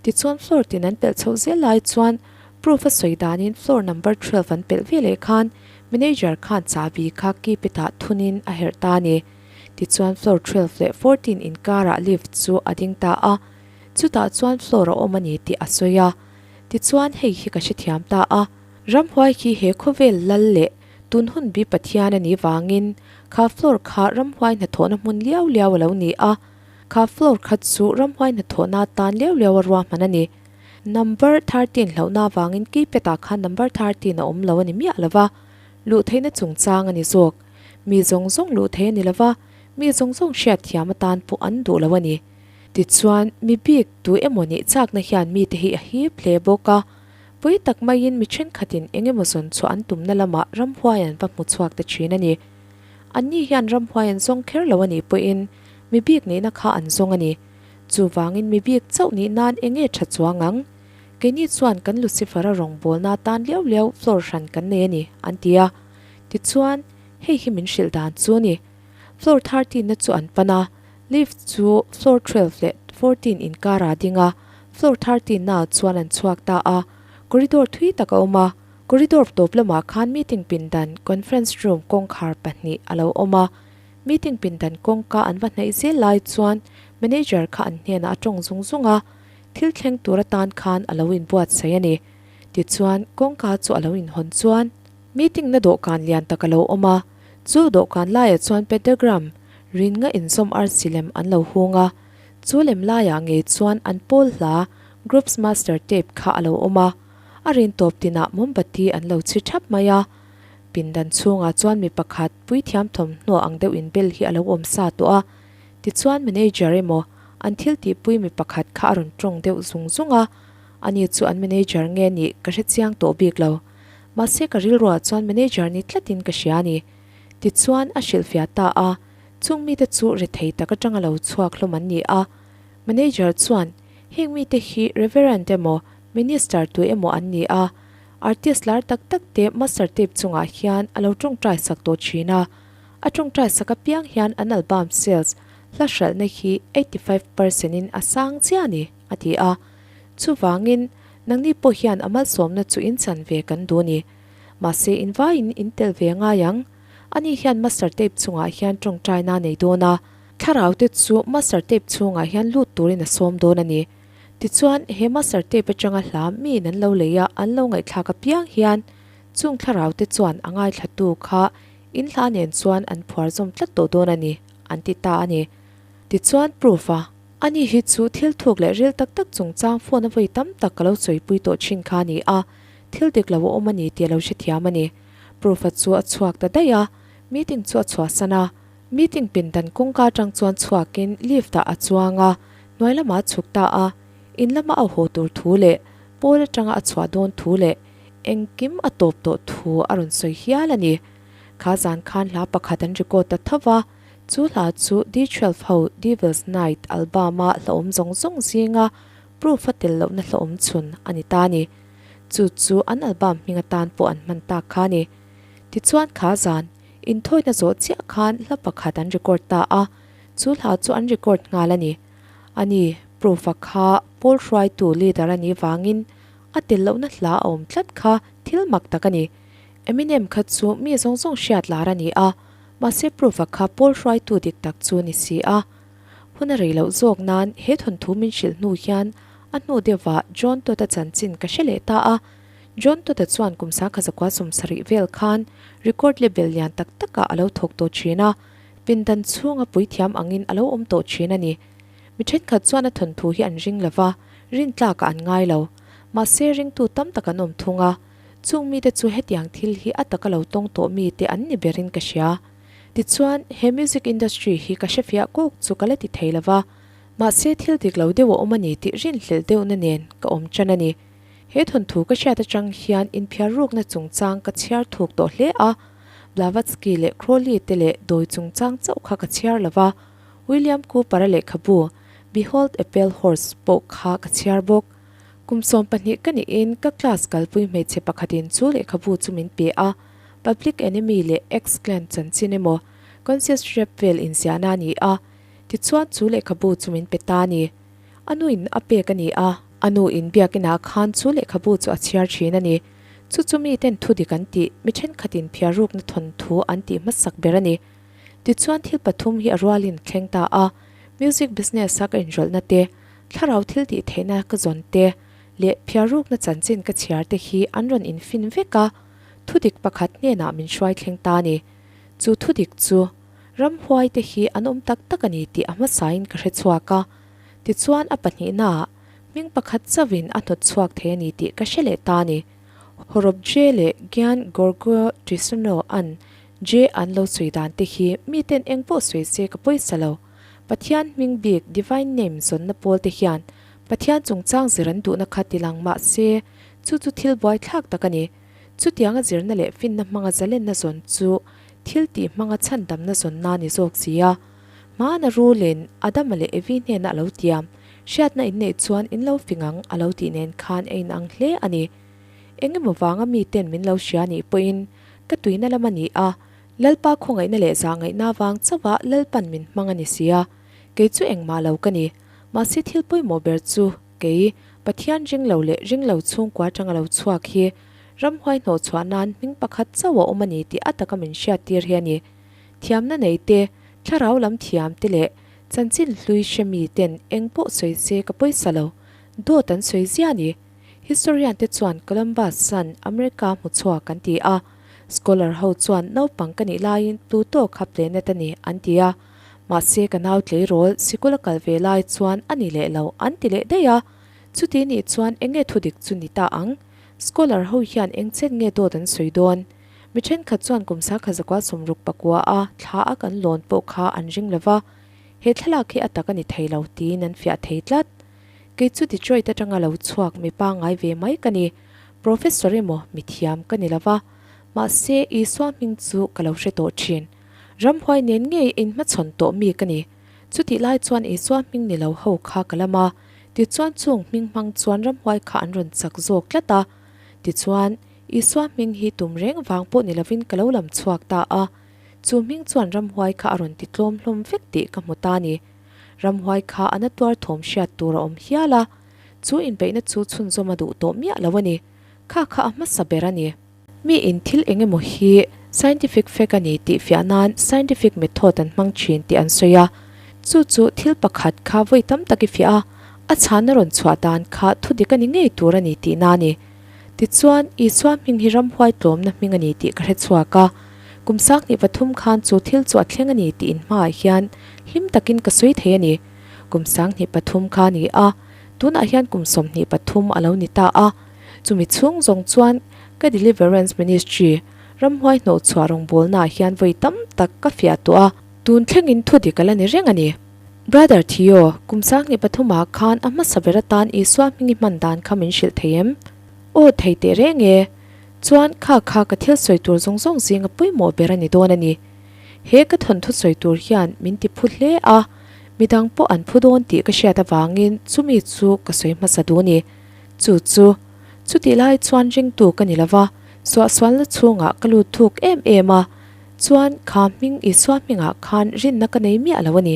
tichuan floor tin an pelh chhoh zel lai chuan proof a sawi danin floor number 12 an pelh ve leh khan manager khan chahbi kha keypad ah thunin a herh ta a ni. Tichuan floor 12 leh 14 inkarah lift chu a ding ta a, chutah chuan floor a awm a ni tih a sawi a. Tichuan hei hi ka hrethiam ta a, ramhuai khi he khawvel lal leh Tun hun bi Pathian a nih vangin kha floor kha ramhuai hnathawhna hmun liau liau a lo ni a, kha floor kha chu ramhuai hnathawhna atan liau liau a ruahman a ni. Number 13 hlauhna avangin keypad ah khan number 13 a awm lo a ni miah lo va, luh theihna chungchang a ni zawk. Mi zawng zawng luh theih a ni lo va, mi zawng zawng hriatthiam atan pawh an duh lo a ni. Tichuan, mi bik tu emaw nih chakna hian mite hi a hip hle bawk a, Pui tak maiin mi thenkhatin eng emaw zawn chhuah an tumna lamah ramhuai an va hmu chhuak ta thin a ni. Anni hian ramhuai an zawng kher lo a nih pawhin mi bik nihna kha an zawng a ni. Chuvangin mi bik chauh nih nan eng nge tha chuang ang? Keini chuan kan Lucifer-a rawngbawlna atan liau liau floor hran kan nei a ni, an ti a. Tichuan, hei hi min hrilh dan chu a ni. Floor 13-na chu an pan a, lift chu floor 12 leh 14 inkara a ding a, Floor 13 ah chuan an chhuak ta a, corridor thui tak a awm a, corridor tawp lamah khan meeting pindan conference room kawngkhar pahnih a lo awm a, meeting pindan kawngka an va hnaih zel lai chuan manager kha an hnenah a tawng zung zung a, thil thleng tur atan khan a lo inbuatsaih a ni. Tichuan kawngka chu a lo inhawn chuan meeting na dawhkan lian tak a lo awm a, chu dawhkan laiah chuan pentagram rin nga inzawm arsi lem an lo hung a, Chu lem laiah ngei chuan an pawl hla Groups Master Tape kha a lo awm a, a rin tawp tinah mawmbati an lo chhi thap mai a. Pindan chhungah chuan mi pakhat puithiam thawmhnaw ang deuh inbel hi a lo awm sa tawh a. Tichuan manager emaw an thil tihpui mi pakhat kha a rawn tawng deuh zung zung a, ani chu an manager nge nih ka hre chiang tawh bik lo. Mahse ka rilruah chuan manager ni tlatin ka hria a ni. Tichuan a hrilhfiah ta a. Chung mite chu rethei tak atanga lo chhuak hlawm an ni a, Manager chuan heng mite hi Reverend emaw Minister tu emaw an ni a, artist lar tak tak te master tape chungah hian a lo tawngtai sak tawh thin a. A tawngtai sak apiang hian an album sales hla hralhna hi 85 percent in a sang chiah a ni, a ti a. Chuvangin, nangni pawh hian a malsawmna chu in chan ve kan duh a ni. Mahse, in vaiin in tel ve ngai ang. Ani hian master tape chungah hian tawngtaina a nei dawn a. Thlarau te chu master tape chhungah hian lut turin a sawm dawn a ni. Tichuan, he master tape atanga hla miin an lo lei a, an lo ngaihthlak apiang hian chung thlarau te chuan a ngaithlatu kha in hla nen chuan an phuar zawm tlat tawh dawn a ni, an ti ta a ni. Tichuan, proof a, ani hi chu thil thuk leh ril tak tak chungchang phone a vawi tam tak ka lo sawipui tawh thin kha a ni a, thil dik lo a awm a ni tih a lo hrethiam a ni. Proof a chu a chhuak ta daih a, meeting chu a chhuahsan a. Meeting pindan kawngka atang chuan chhuakin lift ah a chuang a, hnuai lamah a chhuk ta a, in lama a haw tur thu leh pawl atanga a chhuah dawn thu leh engkim a tawp tawh thu a rawn sawi hial a ni. Kha zan khan hla pakhat an record ta tho va, chu hla chu D-twelve ho Devil's Night album a hlauhawm zawng zawng zinga proof a tel lohna hlauhawm chhun a ni ta a ni. Chu chu an album hming atan pawh an hman tak kha a ni. Tichuan kha zan Inthawina zawh chiah khan hla pakhat an record ta a, chu hla chu an record nghal a ni. A ni, Proof-a kha pawl hruaitu leader a nih vangin a tel lohna hla a awm tlat kha thil mak tak a ni. Eminem kha chu mi zawng zawng hriat lar a ni a, mahse Proof-a kha pawl hruaitu dik tak chu ni si a. Hun a rei loh zawk nan he thawnthu min hrilh hnu hian a hnu deuhvah John Todd-a chanchin ka hre leh ta a, John Todd-a chuan kum sangkhat zakua 70 vel khan record label lian tak takah a lo thawk tawh thin a, pindan chhunga puithiam angin a lo awm tawh thin a ni. Mi thenkhat chuan a thawnthu hi an ring lo va, rintlakah an ngai lo. Mahse, ringtu tam tak an awm thung a, chung mite chu hetiang thil hi a taka lo tawng tawh mite an ni berin ka hria. Tichuan, he music industry hi ka hrefiah kuk chu ka la ti thei lo va, mahse thil dik lo deuh a awm a ni tih rinhlelh deuhna nen ka awm tan a ni. He thawnthu ka hriat atang hian inphiar rukna chungchang ka chhiar thuk tawh hle a, Blavatsky leh Crowley te leh dawi chungchang chauh kha ka chhiar lo va, William Cooper-a lehkhabu Behold a Pale Horse pawh kha ka chhiar bawk. Kum 12 ka nihin ka class kalpui hmeichhe pakhatin chu lehkhabu chu min pe a, Public Enemy leh X-Clan chanchin emaw Conscious Rap vel inziahna a ni a, tichuan chu lehkhabu chu min pe ta a ni. A nuin a pek a ni a, a nu in biakinah khan chu lehkhabu chu a chhiar thin a ni. Chu chu miten thu dik an tih, mi thenkhatin phiarrukna thawnthu an tih hmasak ber a ni. Tichuan thil pathum hi a rualin thleng ta a, music business a ka inrawlhna te, thlarau thil tih theihna ka zawn te, leh phiarrukna chanchin ka chhiar te hi an rawn infin vek a, thu dik pakhat hnenah min hruai thleng ta a ni. Chu thu dik chu ramhuai te hi an awm tak tak a ni tih a hmasain ka hre chhuak a. Tichuan a pahnihnaah hming pakhat chauhin a hnawt chhuak thei a ni tih ka hre leh ta a ni. Hawrawp J leh Gian Gorgio Trisano an J an lo sawi dan te hi miten eng pawh sawi se ka pawisa lo. Pathian hming bik Divine Name zawnna pawl te hian Pathian chungchang zir an duhna kha tilang mah se chu chu thil buaithlak tak a ni. Chutianga zirna leh finna hmanga zalenna zawn chu thil tih hmanga chhandamna zawnna a ni zawk si a. Hmana rulin Adama leh Evi hnena a lo tiam, hriatna in neih chuan in lo fing ang a lo tih nen khan a inang hle a ni. Eng emaw vanga miten min lo hria nih pawhin ka tuina lam a ni a, Lalpa khawngaihna leh zahngaihna vang chauha Lalpan min hmang a ni si a, kei chu engmah lo ka ni. Mahse thil pawimawh ber chu kei, Pathian ring lo leh ring lo chhungkua atanga lo chhuak hi ramhuai hnawhchhuah nan hming pakhat chauh a awm a ni tih a taka min hriattir hi a ni. Thiamna nei te, thlarau lam thiam te leh chanchin hlui hre mi ten eng pawh sawi se ka pawisa lo, dawt an sawi zia ni. Historian te chuan Columbus an America hmu chhuak an ti a, scholar ho chuan naupang ka nih laiin Pluto kha planet a ni an ti a, mahse ka nau tleirawl sikul a kal ve lai chuan a ni leh lo an ti leh daih a, chuti nih chuan eng nge thudik chu ni ta ang? Scholar ho hian eng chen nge dawt an sawi dawn? Mi thenkhat chuan kum sakha zakua 69 a thla a kan lawn pawh kha an ring lo va, he thlalak hi a tak a ni thei lo tiin an fiah thei tlat. Kei chu Detroit atanga lo chhuak mi pangngai ve mai ka ni, Professor emaw mi thiam ka ni lo va, mahse Isua hming chu ka lo hre tawh thin. Ramhuai nen ngei inhmachhawn tawh mi ka ni. Chutih lai chuan Isua hming ni lo ho kha ka lam a, tichuan chung hming hmang chuan ramhuai kha an rawn chak zawk tlat a. Tichuan, Isua hming hi tum reng vang pawh ni lovin ka lo lam chhuak ta a. Chu hming chuan ramhuai kha a rawn ti tlawm hlawm vek tih ka hmu ta a ni. Ramhuai kha a na tuar thawm hriat tur a awm hial a, chu inbeihna chu chhunzawm a duh tawh miah lo a ni. Kha kha a hmasa ber a ni. Mi in thil eng emaw hi scientific fact a ni tih fiah nan scientific method an hmang thin tih an sawi a. Chu chu thil pakhat kha vawi tam tak i fiah a, a chhan a rawn chhuah dan kha thu dik a ni ngei tur a ni tihna a ni. Tichuan, Isua hming hi ramhuai tlawmna hming a ni tih ka hre chhuak a. Kum sanghnih pathum khan chu thil chu a thleng a ni tih inhmaah hian hlim takin ka sawi thei a ni. Kum 23 kha a ni a, tunah hian kum 23 a lo ni ta a. Chumi chhung zawng chuan ka Deliverance Ministry, ramhuai hnawhchhuah rawngbawlnaah hian vawi tam tak ka fiah tawh a, tun thlengin thu dik a la ni reng a ni. Brother Theo, kum 23 ah khan a hmasa ber atan Isua hming i hman dan kha min hrilh thei em? Aw, thei teh reng e. Chuan, kha kha ka thil sawi tur zawng zawng zinga pawimawh ber a ni dawn a ni. He ka thawnthu sawi tur hian min ti phu hle a, midang pawh an phu dawn tih ka hriat avangin chumi chu ka sawi hmasa duh a ni. Chu chu, chutih lai chuan ringtu ka ni lova, suahsualna chhungah ka lut thuk em em a, chuan kha hming Isua hmingah khan rinna ka nei miah lo a ni.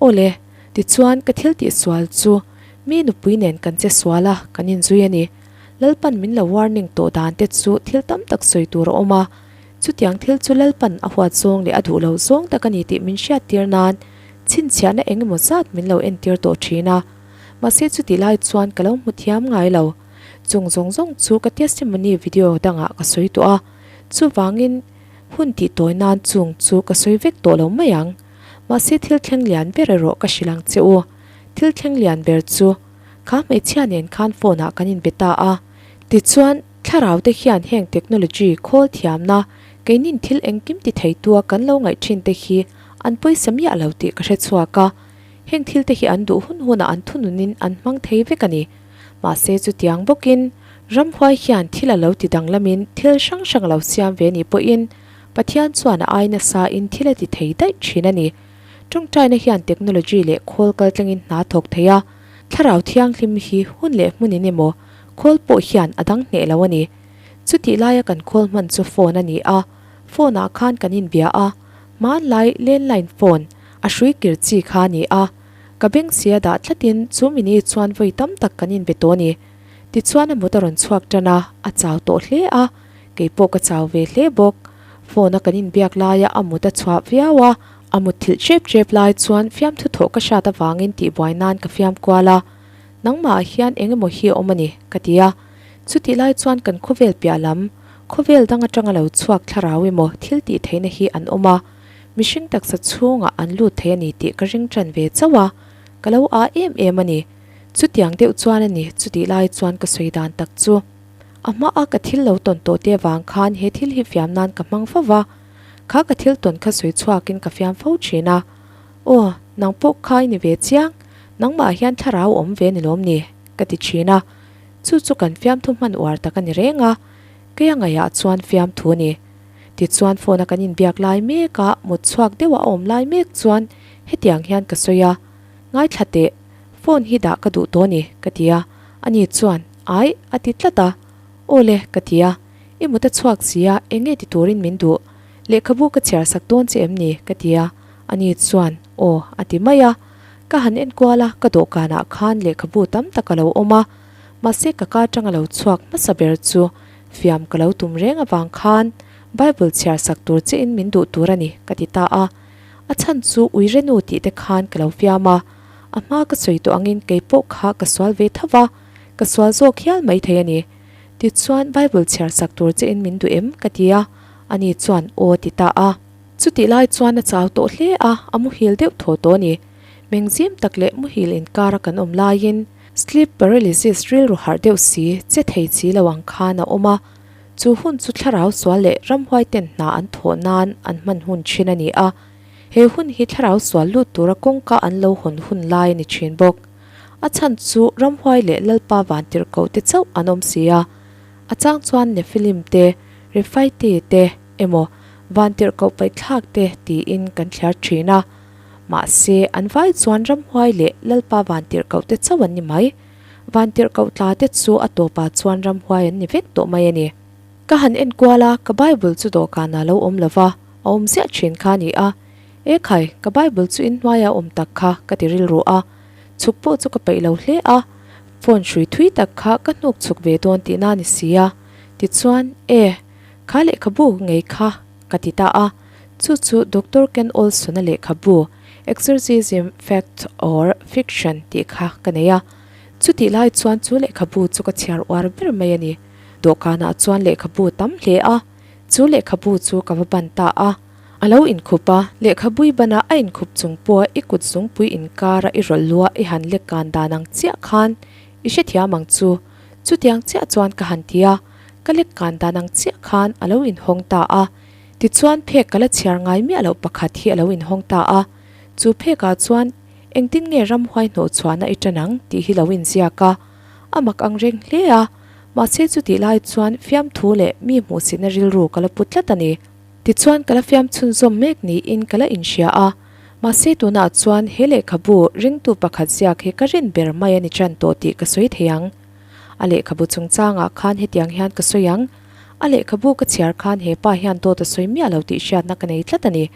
Aw le, tichuan ka thil tihsual chu mi nupui nen kan che sual a, kan inzui a ni. Lalpan min lo warning tawh dan te chu thil tam tak sawi tur a awm a, chutiang thil chu Lalpan a huat zawng leh a duh lo zawng tak a ni tih min hriattir nan chhinchhiahna eng emaw zat min lo entir tawh thin a. Mahse chutih lai chuan ka lo hmu thiam ngai lo. Chung zawng zawng chu ka testimony video dangah ka sawi tawh a, chuvangin hun tih tawi nan chung chu ka sawi vek tawh lo mai ang. Mahse thil thleng lian ber erawh ka hrilh ang che u. Thil thleng lian ber chu kha hmeichhia nen khan phone ah kan inbe ta a. Tichuan thlarau te hian heng technology khawl thiamna keinin thil engkim ti theitua kan lo ngaih thin te hi an pawisa miah lo tih ka hre chhuak a. Heng thil te hi an duh hun hunah an thununin an hmang thei vek a ni. Mahse chutiang bawkin ramhuai hian thil a lo ti danglamin thil hrang hrang a lo siam ve nih pawhin Pathian chuan a ai nasain thil a ti thei daih thin a ni. Tawngtaina hian technology leh khawl kaltlangin hna thawk thei a, thlarau thianghlim hi hun leh hmunin emaw khawl pawh hian a dang hneh lo a ni. Chutih laia kan khawl hman chu phone a ni a, phone ah khan kan inbia a, hmanlai landline phone, A hrui kir chi kha a ni a, ka beng si a dah tlatin chu mini chuan vawi tam tak kan inbe tawh a ni. Tichuan a mut a rawn chhuak tan a, a chau tawh hle a, kei pawh ka chau ve hle bawk. Phone a kan inbiak laia a mut a chhuah viau a, a mut thilh ṭep ṭep lai chuan fiamthu thawh ka hriat avangin tihbuai nan ka fiam kual a, Nangmah ah hian eng emaw hi a awm a ni, ka ti a. Chutih lai chuan kan khawvel piah lam, khawvel dang aṭanga lo chhuak thlarau emaw thil tih theihna hi an awm a, Mihring taksa chhungah an lut thei a ni tih ka ring ṭan ve chauh a, ka lo â em em a ni. Chutiang deuh chuan a ni, chutih lai chuan ka sawi dan tak chu. A hmaa ka thil lo tawn tawh te avang khan he thil hi fiam nan ka hmang fo va, kha ka thil tawn kha sawi chhuakin ka fiam fo ṭhin a. Aw, nang pawh kha i ni ve chiang, nangmah hian thlarau awm ve ni lawm ni? ka ti ṭhin a. Chu chu kan fiamthu hman uar tak a ni reng a, kei a ngaihah chuan fiamthu a ni. Tichuan phone a kan inbiak lai mek a, mut chhuak deuh a awm lai mek chuan hetiang hian ka sawi a, Ngaithla teh, phone hi dah ka duh tawh a ni, ka ti a. Ani chuan, Aih, a ti tlat a. Aw le, ka ti a. I mut a chhuak si a, eng nge ti turin min duh? Lehkhabu ka chhiar sak dawn che em ni? ka ti a. Ani chuan, Aw, a ti mai a. Ka han enkual a, ka dawhkanah khan lehkhabu tam tak a lo awm a. Mahse ka ka atanga lo chhuak hmasa ber chu Fiam ka lo tum reng avang khan Bible chhiar sak tur che in min duh tur a ni, ka ti ta a. A chhan chu Uirenu tih te khan ka lo fiam a. A hma ka sawi tawh angin kei pawh kha ka sual ve tho va, ka sual zawk hial mai thei a ni. Tichuan Bible chhiar sak tur che in min duh em? ka ti a, ani chuan aw ti ta a. Chutih lai chuan a chau tawh hle a, a muhil deuh thaw tawh a ni. Mengzim tak leh muhil inkara kan awm laiin Sleep paralysis rilru harh deuh si, che thei chi lo ang khan a awm a. Chu hun chu thlarau sual leh ramhuai ten hna an thawh nan an hman hun thin a ni a. He hun hi thlarau sual lut tura kawngka an lo hawn hun lai a ni thin bawk. A chhan chu ramhuai leh Lalpa vantirhkoh te chauh an awm si a. A chang chuan Nephilim te, Rephaite te emaw vantirhkoh paihthlak te tiin kan thliar thin a. Mahse, an vai chuan ramhuai leh Lalpa vantirhkoh te chauh an ni mai. Vantirhkoh tla te chu a tawpah chuan ramhuai an ni vek tawh mai a ni. Ka han enkual a, ka Bible chu dawhkanah lo awm lo va, a awm ziah thin kha a ni a. E khai, ka Bible chu inhnuaia awm tak kha ka ti rilru a, chhuk pawh chu ka peih lo hle a, phone hrui thui tak kha ka hnuk chhuk ve dawn tihna a ni si a. Tichuan, E, kha lehkhabu ngei kha ka ti ta a, chu chu Doctor Ken Olson-a lehkhabu Exorcism, Fact or Fiction tih kha ka nei a. Chutih lai chuan chu lehkhabu chu ka chhiar uar ber mai a ni. Dawhkanah chuan lehkhabu tam hle a, chu lehkhabu chu ka va ban ta a. A lo inkhup a, lehkhabui bana a inkhup chung pawha i kut zungpui inkara i rawlh lua i han lek kan dan ang chiah khan i hrethiam ang chu. Chutiang chiah chuan ka han ti a, ka lek kan dan ang chiah khan a lo inhawng ta a. Tichuan phek ka la chhiar ngai miah loh pakhat hi a lo inhawng ta a. Chu phekah chuan engtin nge ramhuai hnawhchhuahna i tan ang tih hi lo inziak a, a mak ang reng hle a. Mahse chutih lai chuan fiamthu leh mi hmuhsitna rilru ka la pu tlat a ni. Tichuan ka la fiam chhunzawm mek niin ka la inhria a, mahse tunah chuan he lehkhabu ringtu pakhat ziak hi ka rin ber mai a ni tan tawh tih ka sawi thei ang. A lehkhabu chungchangah khan hetiang hian ka sawi ang, A lehkhabu ka chhiar khan he pa hian dawt a sawi miah lo tih hriatna ka nei tlat a ni.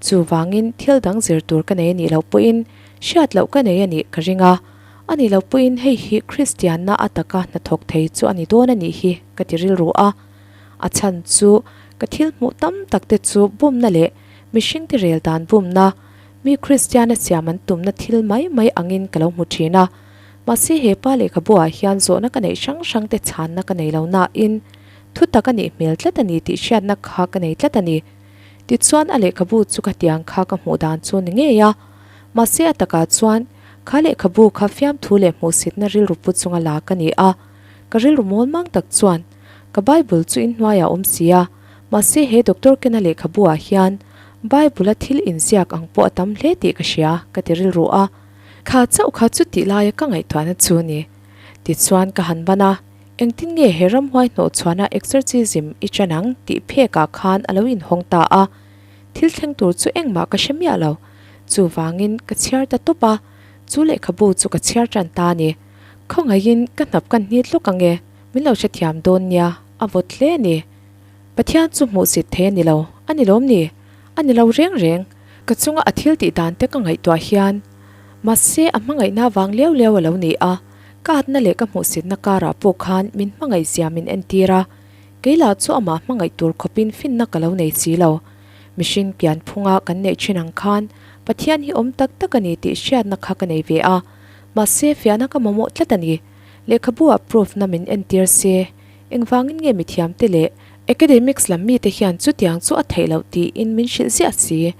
Chuvangin thil dang zir tur ka nei a nih loh pawhin hriat loh ka nei a nih ka ring a, a nih loh pawhin hei hi Kristianna a taka hnathawk thei chu a ni dawn a nih hi ka ti rilru a. A chhan chu ka thil hmuh tam tak te chu bumna leh mihringte rel dan bumna, mi Kristiana siam an tumna thil mai mai angin ka lo hmu thin a. Mahse he pa lehkhabuah hian zawhna ka neih hrang hrang te chhanna ka nei lo nain thu tak a nih hmel tlat a ni tih hriatna kha ka nei tlat a ni. Tichuan a lehkhabu chu ka tiang kha ka hmuh dan chu ni ngei a. Mahse a takah chuan kha lehkhabu kha fiamthu leh hmuhsitna rilru pu chunga la ka ni a. Ka rilru mawl mang tak chuan Ka Bible chu inhnuaiah a awm si a, mahse he Doctor Kena lehkhabu-ah hian Bible-a thil inziak ang pawh a tam hle tih ka hria, ka ti rilru a. Kha chauh kha chu tih laia ka ngaihtuahna chu ni. Tichuan ka han ban a, engtin nge he ramhuai hnawhchhuahna exorcism i ṭan ang tih phekah khan a lo inhawng ta a. Thil thleng tur chu engmah ka hre miah lo. Chuvangin ka chhiar ta tawp a, chu lehkhabu chu ka chhiar ṭan ta a ni. Khawngaihin ka hnap kan hnit lawk ang e. Min lo hrethiam dawn nia, a vawt hle a ni. Pathian chu hmuhsit thei a ni lo, a ni lawm ni? A ni lo reng reng. Ka chunga a thil tih dan te ka ngaihtuah hian mahse a hmangaihna vang liau liau a lo ni a, ka atna leh ka hmuhsitna karah pawh khan min hmangaihzia min entir a, kei lah chu amah hmangaih tur khawpin finna ka lo nei si lo. Mihring pian phunga kan neih thin ang khan Pathian hi awm tak tak a ni tih hriatna kha ka nei ve a, mahse fiahna ka mamawh tlat a ni. Lehkhabu-ah proof na min entir se, engvangin nge mithiamte leh academics lam mite hian chutiang chu a theih loh tiin min hrilh ziah si.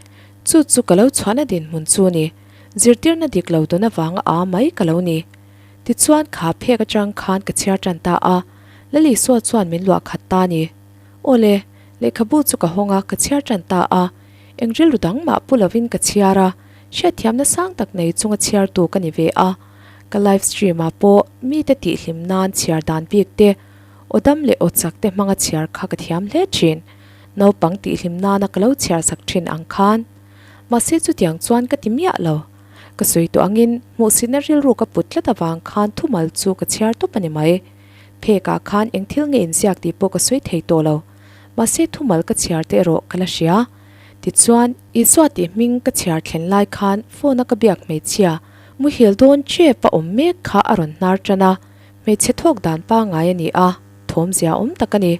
Chu chu ka lo chhuahna dinhmun chu ni. Zirtirna dik lo dawn avanga a mai ka lo ni. Tichuan kha phek atang khan ka chhiar tan ta a, Lalisua chuan min luah khat ta ni. Awle, lehkhabu chu ka hawng a, ka chhiar tan ta a. Eng rilru dang mah pu lovin ka chhiar a, hriatthiamna sang tak nei chunga chhiartu ka ni ve a. Ka live stream ah pawh mite tihhlim nan chhiar dan bik te, aw dam leh aw chak te hmanga chhiar kha ka thiam hle thin. Naupang tihhlim nana ka lo chhiar sak thin ang khan. Mahse chutiang chuan ka ti miah lo. Ka sawi tawh angin hmuhsitna rilru ka put tlat avang khan thumal chu ka chhiar tawp a ni mai. Phek ah khan eng thil nge inziak tih pawh ka sawi thei tawh lo. Mahse thumal ka chhiar te erawh ka la hria. Tichuan, Isua tih hming ka chhiar thlen lai khan phone a ka biak hmeichhia, muhil dawn chep a awm mek kha a rawn hnar tan a, hmeichhe thawk dan pangngai a ni a, thawmzia awm tak a ni.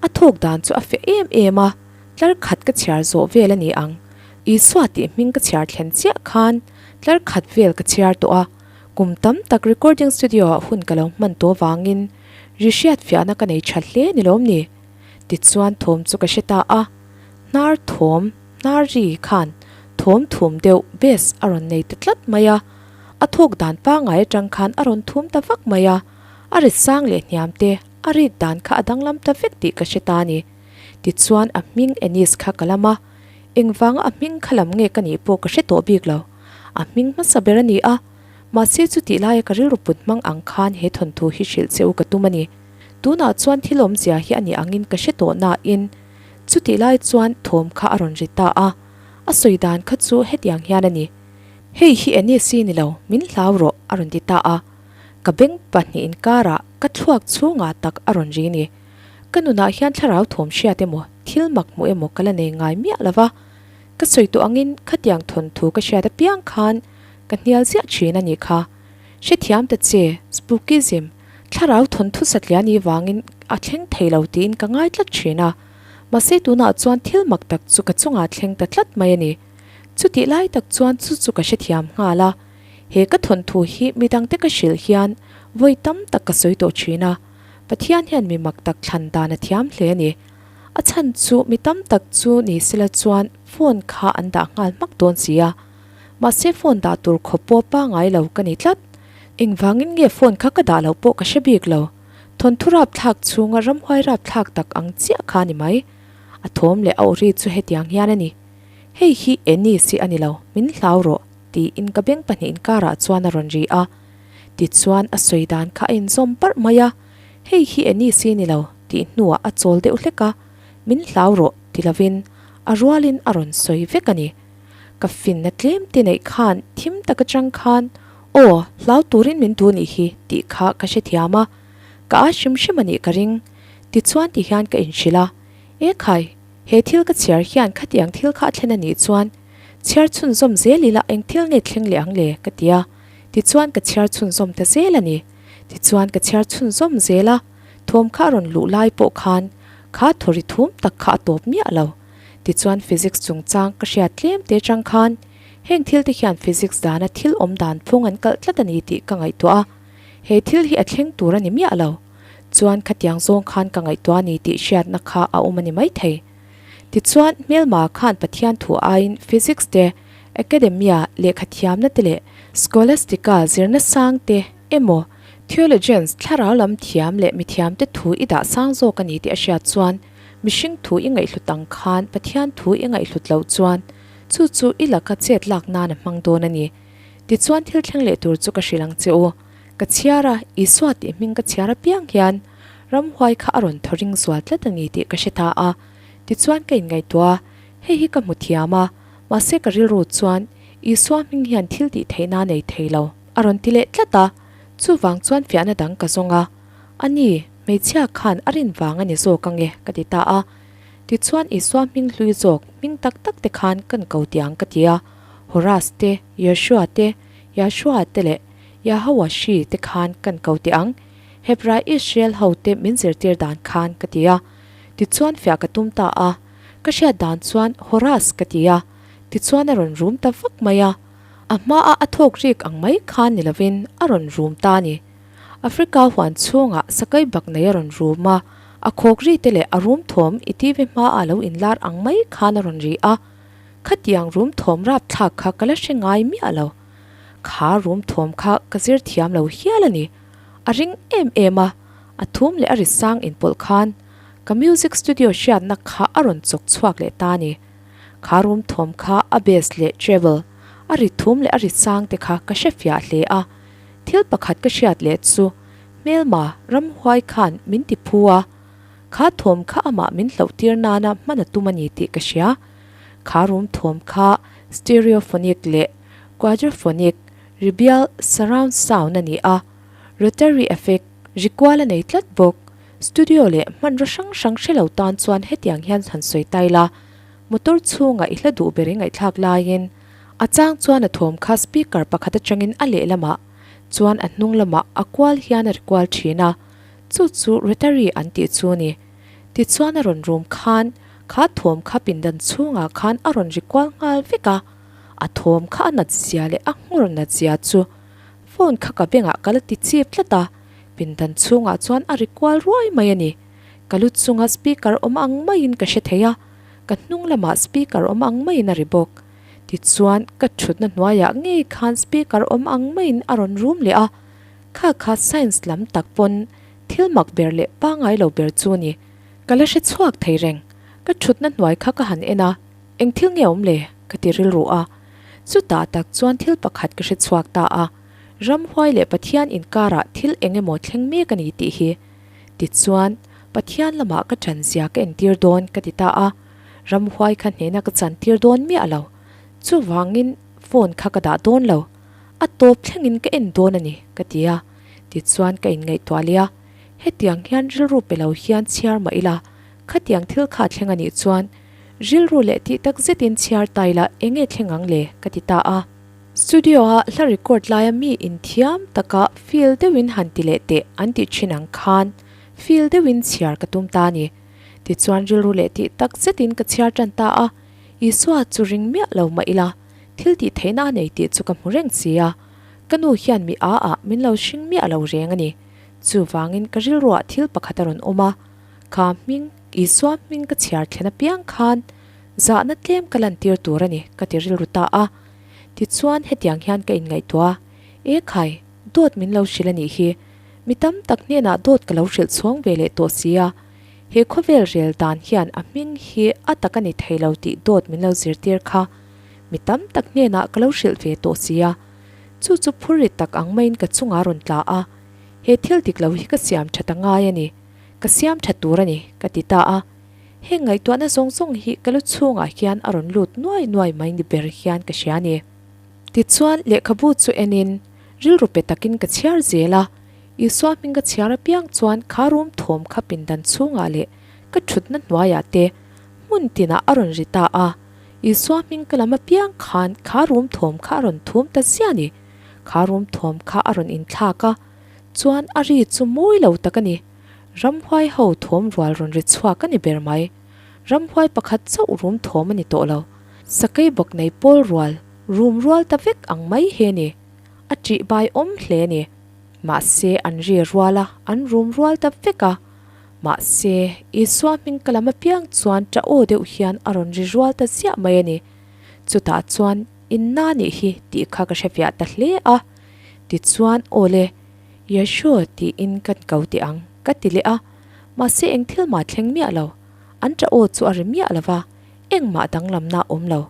A thawk dan chu a feh em em a, tlar khat ka chhiar zawh vel a ni ang. Isua tih hming ka chhiar thlen chiah khan tlar khat vel ka chhiar tawh a, kum tam tak recording studio ah hun ka lo hman tawh vangin ri hriat fiahna ka nei tha hle ni lawm ni? Tichuan thawm chu ka hre ta a, hnar thawm, hnar ri khan thawm thum deuh bass a rawn nei ta tlat mai a, a thawk dan pangngai atang khan a rawn thum ta vak mai a, a ri sang leh hniam te a rik dan kha a danglam ta vek tih ka hre ta a ni. Tichuan a hming Ennis kha ka lam a, engvanga a hming kha lam nge ka nih pawh ka hre tawh bik lo, a hming hmasa ber a ni a, mahse chutih laia ka rilru put hmang ang khan he thawnthu hi hrilh che u ka tum a ni. Tunah chuan thil awmzia hi a nih angin ka hre tawh nain chutih lai chuan thawm kha a rawn ri ta a, a sawi dan kha chu hetiang hian a ni, Hei hi Ennis-i ni lo, min hlau rawh a rawn ti ta a, ka beng pahnih inkarah ka thluak chhungah tak a rawn ri ni. Ka nunah hian thlarau thawm hriat emaw, thil mak hmuh emaw ka la nei ngai miah lo va. Ka sawi tawh angin khatiang thawnthu ka hriat apiang khan ka hnial ziah thin a nih kha. Hrethiam ta che, spookism, thlarau thawnthu satliah ni vangin a thleng thei lo tiin ka ngai tlat thin a. Mahse tunah chuan thil mak tak chu ka chungah thleng ta tlat mai a ni. Chutih lai tak chuan chu chu ka hrethiam nghal a. He ka thawnthu hi midangte ka hrilh hian vawi tam tak ka sawi tawh thin a. Pathian hian mi mak tak thlan dan a thiam hle a ni. A chhan chu mi tam tak chu ni sela chuan phone kha an dah nghal hmak dawn si a. Mahse phone dah tur khawp pawh pangai lo ka ni tlat. Engvangin nge phone kha ka dah loh pawh ka hre bik lo. Thawnthu rapthlak chhunga ramhuai rapthlak tak ang chiah kha a ni mai. A thawm leh a aw ri chu hetiang hian a ni. Hei hi Ennis hi a ni lo, min hlau rawh, tiin ka beng pahnihin karah chuan a rawn ri a. Tichuan a sawi dan kha a inzawm parh mai a, Hei hi Ennis hi ni lo, tih hnuah a chawl deuh hlek a, Min hlau rawh, ti lovin a rualin a rawn sawi vek a ni. Ka finna tlem te neih khan thim tak atang khan, Aw, hlau turin min duh nih hi, tih kha ka hrethiam a, ka a hrim hrim a nih ka ring. Tichuan ti hian ka inhrilh a, E khai, he thil ka chhiar hian khatiang thil kha a thlen a nih chuan chhiar chhunzawm zel ila eng thil nge thleng leh ang le? ka ti a, tichuan ka chhiar chhunzawm ta zel a ni. Tichuan ka chhiar chhunzawm zel a, thawm kha a rawn luh lai pawh khan kha thawri thum tak kha a tawp miah lo. Tichuan physics chungchang ka hriat tlem te chang khan heng thil te hian physics dana thil awm dan phung an kalh tlat a ni tih ka ngaihtuah a, he thil hi a thleng tur a ni miah lo. Chuan khatiang zawng khan ka ngaihtuah a ni tih hriatna kha a awm a ni maithei. Tichuan hmelma khan Pathian thu aiin physics te, academia lehkha thiamna te leh scholastica zirna sang te emaw theologians thlarau lam thiam leh mithiam te thu i dah sang zawk a ni tih a hriat chuan Mihring thu i ngaihhlut ang khan Pathian thu i ngaihhlut loh chuan chu chu i laka chet lak nan a hmang dawn a ni. Tichuan thil thleng leh tur chu ka hrilh ang che u. Ka chhiar a, Isua tih hming ka chhiar apiang hian ramhuai kha a rawn thaw ring zual tlat a ni tih ka hre ta a. Tichuan ka inngaihtuah a, hei hi ka hmu thiam a, mahse ka rilru chuan Isua hming hian thil tih theihna a nei thei lo a rawn ti leh tlat a. Chuvang chuan fiahna dang ka zawng a. A ni, hmeichhia khan a rin vang a ni zawk ange, ka ti ta a. Tichuan Isua hming hlui zawk, hming tak tak te khan kan ko ti ang ka ti a. Horas te, Yeshua te, Yahshua te leh Yahawashi te khan kan ko ti ang, Hebrai Israel ho te min zirtir dan khan ka ti a. Tichuan fiah ka tum ta a. Ka hriat dan chuan Horas ka ti a. Tichuan a rawn rum ta vak mai a. A hmaa a thawk rik ang mai khan ni lovin a rawn rum ta a ni. Africa huan chhungah sakai bak nei a rawn rum a, a khawk ri te leh a rum thawm i TV hmaah lo inlar ang mai khan a rawn ri a. Khatiang rum thawm rapthlak kha ka la hre ngai miah lo. Kha rum thawm kha ka zir thiam lo hial a ni. A ring em em a, a thum leh a ri sang inpawlh khan ka music studio hriatna kha a rawn chawk chhuak leh ta a ni. Kha rum thawm kha a bass leh treble, a ri thum leh a ri sang te kha ka hre fiah hle a. Thil pakhat ka hriat leh chu hmelma ramhuai khan min ti phu a, kha thawm kha amah min hloh tir nana hman a tum a ni tih ka hria. Kha rum thawm kha stereophonic leh quadraphonic ribial surround sound a ni a, rotary effect ri kual a nei tlat bawk. Studio leh hmanraw hrang hrang hre lo tan chuan hetiang hian han sawi tai la, motor chhungah i hla duh ber i ngaihthlak laiin A chang chuan a thawm kha speaker pakhat atangin a lehlamah chuan a hnung lamah a kual hian a ri kual thin a, chu chu rotary an tih chu a ni. Tichuan a rawn rum khan kha thawm kha pindan chhungah khan a rawn ri kual nghal vek a, a thawm kha a nat zia leh a nghawr nat zia chu phone kha ka bengah ka la ti chip tlat a, pindan chhungah chuan a ri kual ruai mai a ni. Ka lu chunga speaker awm ang maiin ka hre thei a, ka hnung lamah speaker awm ang maiin a ri bawk. Tichuan, ka thutna hnuaiah ngei khan speaker awm ang maiin a rawn rum leh a, kha kha science lam tak pawn thil mak ber leh pangngai lo ber chu a ni. Ka la hre chhuak thei reng. Ka thutna hnuai kha ka han en a, eng thil nge awm le? ka ti rilru a. Chutah tak chuan thil pakhat ka hre chhuak ta a, ramhuai leh Pathian inkarah thil eng emaw thleng mek a ni tih hi. Tichuan, Pathian lamah ka ṭanzia ka entir dawn ka ti ta a. Ramhuai kha hnena ka chantir dawn miah lo. Chuvangin phone kha ka dah dawn lo. A tawp thlengin ka en dawn a ni, ka ti a. Tichuan ka inngaihtuah leh a. Hetiang hian rilru pe lo hian chhiar mah ila, khatiang thil kha thleng a nih chuan rilru leh tih tak zetin chhiar ta ila enge thleng ang le? ka ti ta a. Studio-a hla record laia mi inthiam taka feel deuhin han ti leh teh an tih thin ang khan feel deuhin chhiar ka tum ta a ni. Tichuan rilru leh tih tak zetin ka chhiar tan ta a, Isua chu ring miah lo mah ila thil tih theihna a nei tih chu ka hmu reng si a, ka nu hian mi a ah min lo hring miah lo reng a ni. Chuvangin ka rilruah thil pakhat a rawn awm a, kha hming, Isua hming ka chhiar thlen apiang khan zahna tlem ka lantir tur a ni ka ti rilru ta a. Tichuan hetiang hian ka inngaihtuah a, E khai, dawt min lo hrilh a nih hi. Mi tam tak hnenah dawt ka lo hrilh chhuang ve leh tawh si a, he khawvel rel dan hian a hming hi a tak a ni thei lo tih dawt min lo zirtir kha mi tam tak hnenah ka lo hrilh ve tawh si a. Chu chu phur ri tak ang maiin ka chungah a rawn tla a, he thil dik lo hi ka siam that a ngai a ni, ka siam that tur a ni, ka ti ta a. Heng ngaihtuahna zawng zawng hi ka lu chhungah hian a rawn lut nuai nuai mai ni ber hian ka hria a ni. Tichuan, lehkhabu chu enin rilru pe takin ka chhiar zel a, Isua hming ka chhiar apiang chuan kha room thawm kha pindan chhungah leh ka thutna hnuaiah te hmun tinah a rawn ri ta a. Isua hming ka lam apiang khan kha room thawm kha a rawn thum ta ziah a ni. Kha room thawm kha a rawn inthlak a, chuan a ri chu mawi lo tak a ni. Ramhuai ho thawm rual rawn ri chhuak a ni ber mai. Ramhuai pakhat chauh room thawm a ni tawh lo. Sakei bawk nei pawl rual, room rual ta vek ang mai hi a ni. A ṭih bai awm hle a ni. Mahse an ri rual a, an room rual ta vek a. Mahse, Isua hming ka lam apiang chuan ṭah aw deuh hian a rawn ri rual ta ziah mai a ni. Chutah chuan inna nih hi tih kha ka hrefiah ta hle a. Tichuan, Aw le, Yeshua tiin kan ko teh ang, ka ti leh a. Mahse eng thil mah thleng miah lo. An ṭah aw chu a ri miah lo va, engmah danglamna a awm lo.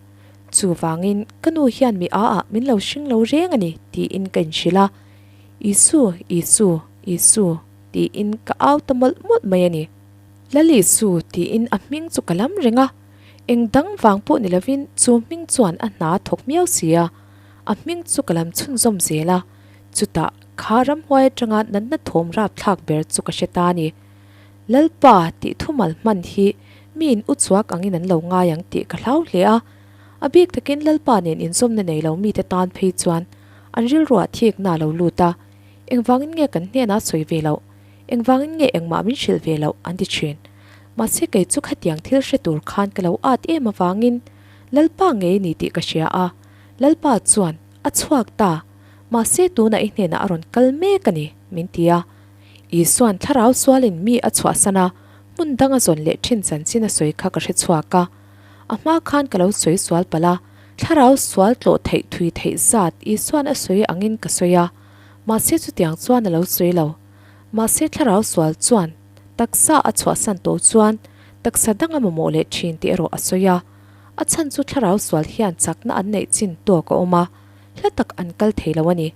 Chuvangin, ka nu hian mi a ah min lo hring lo reng a ni tiin ka inhrilh a. Isu, Isu, Isu. Tiin ka au ta mawlh mawlh mai a ni. Lalisu tiin a hming chu ka lam reng a, eng dang vang pawh ni lovin chu hming chuan a hna a thawk miau si a, a hming chu ka lam chhunzawm zel a, chutah kha ramhuai atanga natna thawm rapthlak ber chu ka hre ta a ni. Lalpa tih thumal hman hi miin u chuak angin an lo ngai ang tih ka hlau hle a, a bik takin Lalpa nen inzawmna nei lo mite tan phei chuan an rilruah thikna a lo lut a, Engvangin nge kan hnenah sawi ve loh? Engvangin nge engmah min hrilh ve loh? an ti thin. Mahse kei chu khatiang thil hre tur khan ka lo at em avangin Lalpa ngei ni tih ka hria a, Lalpa chuan a chhuak ta, mahse tunah i hnenah a rawn kal mek a ni, min ti a. Isua'n thlarau sualin mi a chhuahsan a, hmun dang a zawn leh thin chanchin a sawi kha ka hre chhuak a. A hma khan ka lo sawi sual palh a, thlarau sual tlawh theih thui theih zat Isua'n a sawi angin ka sawi a. Mahse chutiang chuan a lo sawi lo. Mahse thlarau sual chuan taksa a chhuahsan tawh chuan taksa dang a mamawh leh thin tih erawh a sawi a. A chhan chu thlarau sual hian chakna an neih chin tawk a awm a, hla tak an kal thei lo a ni.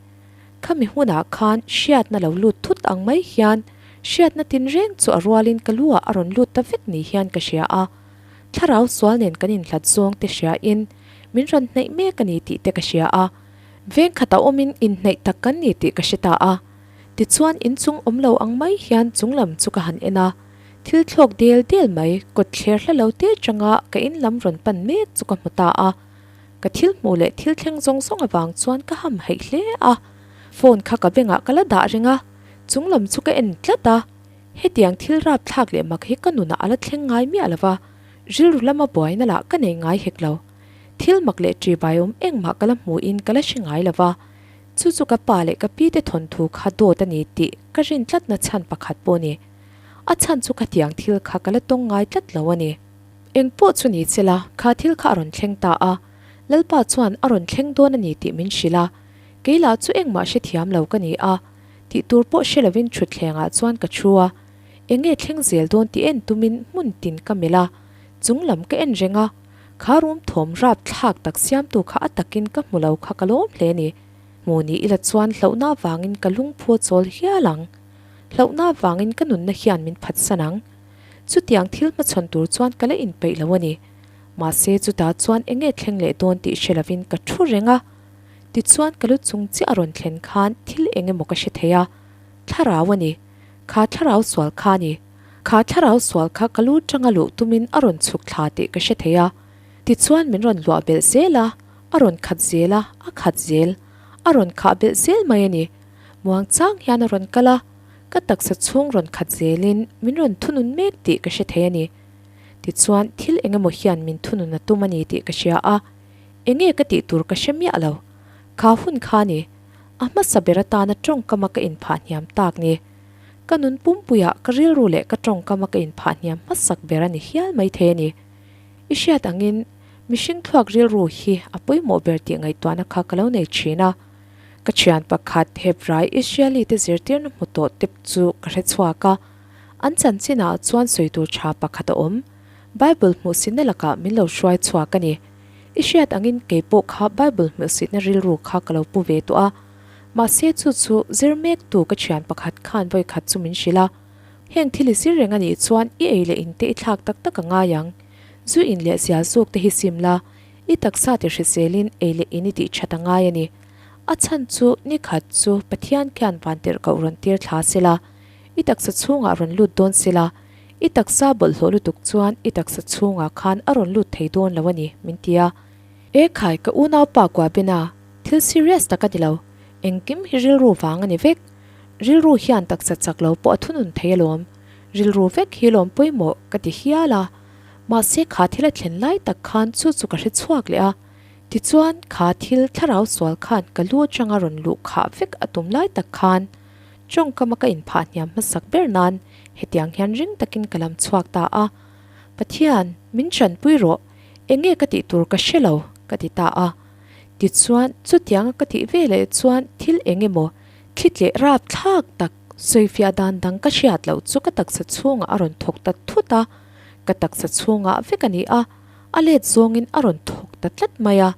Khami hunah khan hriatna lo lut thut ang mai hian hriatna tinreng chu a rualin ka lu ah a rawn lut ta vek ni hian ka hria a. Thlarau sual nen kan inhlat zawng te hriain min rawn hnaih mek a ni tih te ka hria a. Veng khatah awmin inhnaih tak kan ni tih ka hre ta a. Tichuan inchung awm lo ang mai hian chung lam chu ka han en a. Thil thlawk del del mai kawt thler hla lo te changa ka in lam rawn pan mek chu ka hmu ta a. Ka thil hmuh leh thil thleng zawng zawng avang chuan ka ham haih hle a. Phone kha ka bengah ka la dah reng a, chung lam chu ka en tlat a. Hetiang thil rapthlak leh mak hi ka nunah a la thleng ngai miah lo va, rilru lama buaina lah ka nei ngai hek lo. Thil mak leh ṭibai awm engmah ka la hmuhin ka la hre ngai lo va, chu chu ka pa leh ka pi te thawnthu kha dawt a ni tih ka rin tlatna chhan pakhat pawh a ni. A chhan chu khatiang thil kha ka la tawng ngai tlat lo a ni. Eng pawh chu ni che la, kha thil kha a rawn thleng ta a, Lalpa chuan a rawn thleng dawn a ni tih min hrilh a, kei lah chu engmah hrethiam lo ka ni a, tih tur pawh hre lovin thutthlengah chuan ka thu a, eng nge thleng zel dawn tih en tumin hmun tin ka melh a, chung lam ka en reng a. Kha rum thawm rap thlak tak siamtu kha a takin ka hmu lo kha ka lawm hle a ni. Hmu ni ila chuan hlauhna avangin ka lungphu a chawl hial ang. Hlauhna avangin ka nunna hian min phatsan ang. Chutiang thil hmachhawn tur chuan ka la inpeih lo a ni. Mahse chutah chuan eng nge thleng leh dawn tih hre lovin ka thu reng a. Tichuan ka lu chung chiah a rawn thlen khan thil eng emaw ka hre thei a. Thlarau a ni. Kha thlarau sual kha a ni. Kha thlarau sual kha ka lu tanga luh tumin a rawn chhuk thla tih ka hre thei a. Tichuan min rawn luah belh zel a, a rawn khat zel a, a khat zel. A rawn khah belh zel mai a ni. Muang chang hian a rawn kal a, ka taksa chhung rawn khat zelin min rawn thunun mek tih ka hre thei a ni. Tichuan thil eng emaw hian min thunun a tum a ni tih ka hria a, enge ka tih tur ka hre miah lo. Kha hun kha ni, a hmasa ber atana tawngkama ka inphah hniam tak ni. Ka nun pumpuiah ka rilru leh ka tawngkama ka inphah hniam hmasak ber a ni hial maithei a ni. I hriat angin mihring thluak rilru hi a pawimawh ber tih ngaihtuahna kha ka lo nei thin a. Ka thian pakhat Hebrai Israeli te zirtirna hmu tawh tep chu ka hre chhuak a. An chanchinah chuan sawi tur tha pakhat a awm. Bible hmuhsitna lakah min lo hruai chhuak a ni. I hriat angin kei pawh kha Bible hmuhsitna rilru kha ka lo pu ve tawh a. Mahse chu chu zir mektu ka thian pakhat khan vawikhat chu min hrilh a. Heng thil i zir reng a nih chuan i ei leh in te i thlak tak tak a ngai ang. Zu in leh zial zawk te hi sim la, i taksa ti hriselin ei leh in i tih that a ngai a ni. A chhan chu ni khat chu Pathian khian vantirh koh rawn tir thla se la, i taksa chhungah rawn lut dawn se la, i taksa bawlhhlawh lutuk chuan i taksa chhungah khan a rawn lut thei dawn lo a ni, min ti a. E khai, ka unaupa Kuabena, thil serious tak a ni lo. Engkim hi rilru vang a ni vek. Rilru hian taksa chak lo pawh a thunun thei alawm. Rilru vek hi lawm pawimawh ka ti hial a. Mahse kha thil a thlen lai tak khan chu chu ka hre chhuak leh a. Tichuan kha thil thlarau sual khan ka lu atanga rawn luh khah vek a tum lai tak khan tawngkama ka inphah hniam hmasak ber nan hetiang hian ring takin ka lam chhuak ta a. Pathian, min chanpui rawh, enge ka tih tur ka hre lo, ka ti ta a. Tichuan chutianga ka tih veleh chuan thil eng emaw Thli tleh rap thlak tak sawifiah dan dang ka hriat loh chu ka taksa chhungah a rawn thawk ta thut a, ka taksa chhungah vek a ni a, a let zawngin a rawn thawk ta tlat mai a.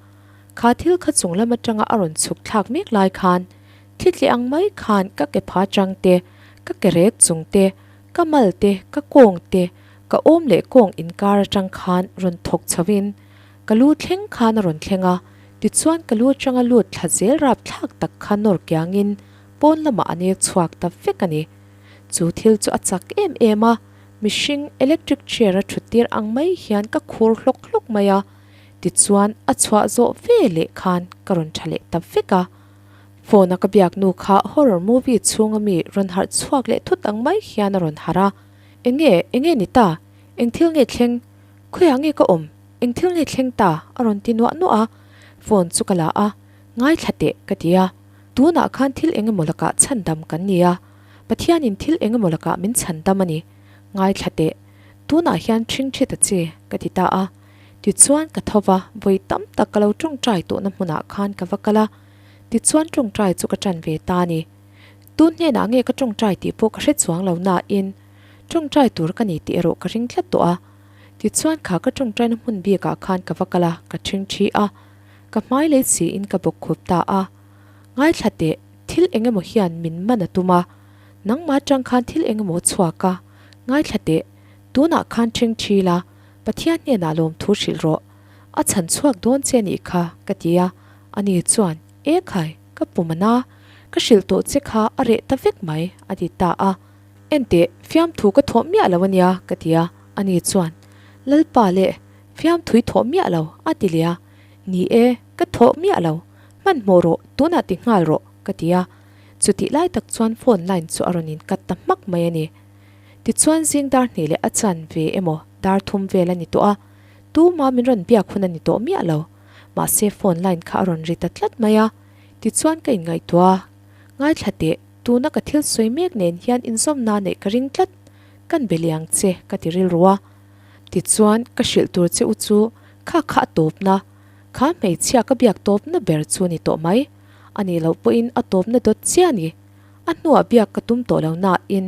Kha thil kha chung lam atanga a rawn chhuk thlak mek lai khan thli tleh ang mai khan ka ke pha chang te, ka ke rek chung te, ka mal te, ka kawng te, ka awm leh kawng inkar atang khan rawn thawk chho in Ka lu thleng khan a rawn thleng a, tichuan ka lu atanga lut thla zel rapthlak tak kha nawr kiangin pawn lamah a nek chhuak ta vek a ni. Chu thil chu a chak em em a, mihring electric chair a thut tir ang mai hian ka khur hlawk hlawk mai a, tichuan a chhuah zawh ve leh khan ka rawn tha leh ta vek a. Phone a ka biak nu kha horror movie chhunga mi rawn harh chhuak leh thut ang mai hian a rawn harh a, Enge, enge ni ta? Eng thil nge thleng? Khawiah nge ka awm? Eng thil nge thleng ta? a rawn ti nuah nuah a, phone chu ka la a, Ngaithla teh ka ti a, tunah khan thil eng emaw lakah chhandam kan ni a, Pathianin thil eng emaw lakah min chhandam a ni, ngaithla teh, tunah hian ṭhing ṭhi ta che ka ti ta a. Tichuan ka tho va, vawi tam tak ka lo ṭawngṭai tawhna hmunah khan ka va kal a, tichuan ṭawngṭai chu ka ṭan ve ta a ni. Tun hnenah nge ka ṭawngṭai tih pawh ka hre chuang lo nain ṭawngṭai tur ka ni tih erawh ka ring tlat tawh a. Tichuan kha ka tawngtaina hmun bikah khan ka va kal a, ka ṭhing ṭhi a, ka hmai lei siin ka bawk khup ta a. Ngaithla teh, thil eng emaw hian min man a tum a, nangmah atang khan thil eng emaw a chhuak a, ngaithla teh, tunah khan ṭhing ṭhi la, Pathian hnenah lawmthu hrilh rawh, a chhan chhuak dawn che a nih kha, ka ti a, ani chuan, E khai, ka pum a na, ka hrilh tawh che kha a reh ta vek mai, a ti ta a. Enteh, fiamthu ka thawh miah lo a nia, ka ti a. Ani chuan, Lalpa leh, fiamthu i thawh miah lo, a ti leh a. Ni e, ka thawh miah lo. Hmanhmawh rawh, tunah ti nghal rawh, ka ti a. Chutih lai tak chuan phone line chu a rawn inkat ta hmak mai a ni. Tichuan zing dar hnih leh a chan ve emaw dar thum vel a ni tawh a, tuma min rawn biak hun a ni tawh miah lo. Mahse phone line kha a rawn ri ta tlat mai a. Tichuan ka inngaihtuah a, Ngaithla teh. Tuna ka thil sawi mek nen hian inzawmna neih ka ring tlat, kan be liang che ka ti rilru a. Tichuan, ka hrilh tur che u chu kha kha a tawpna, kha hmeichhia ka biak tawpna ber chu ni tawh mai. A nih loh pawhin a tawpna dawt chiah a ni. A hnuah biak ka tum tawh lo nain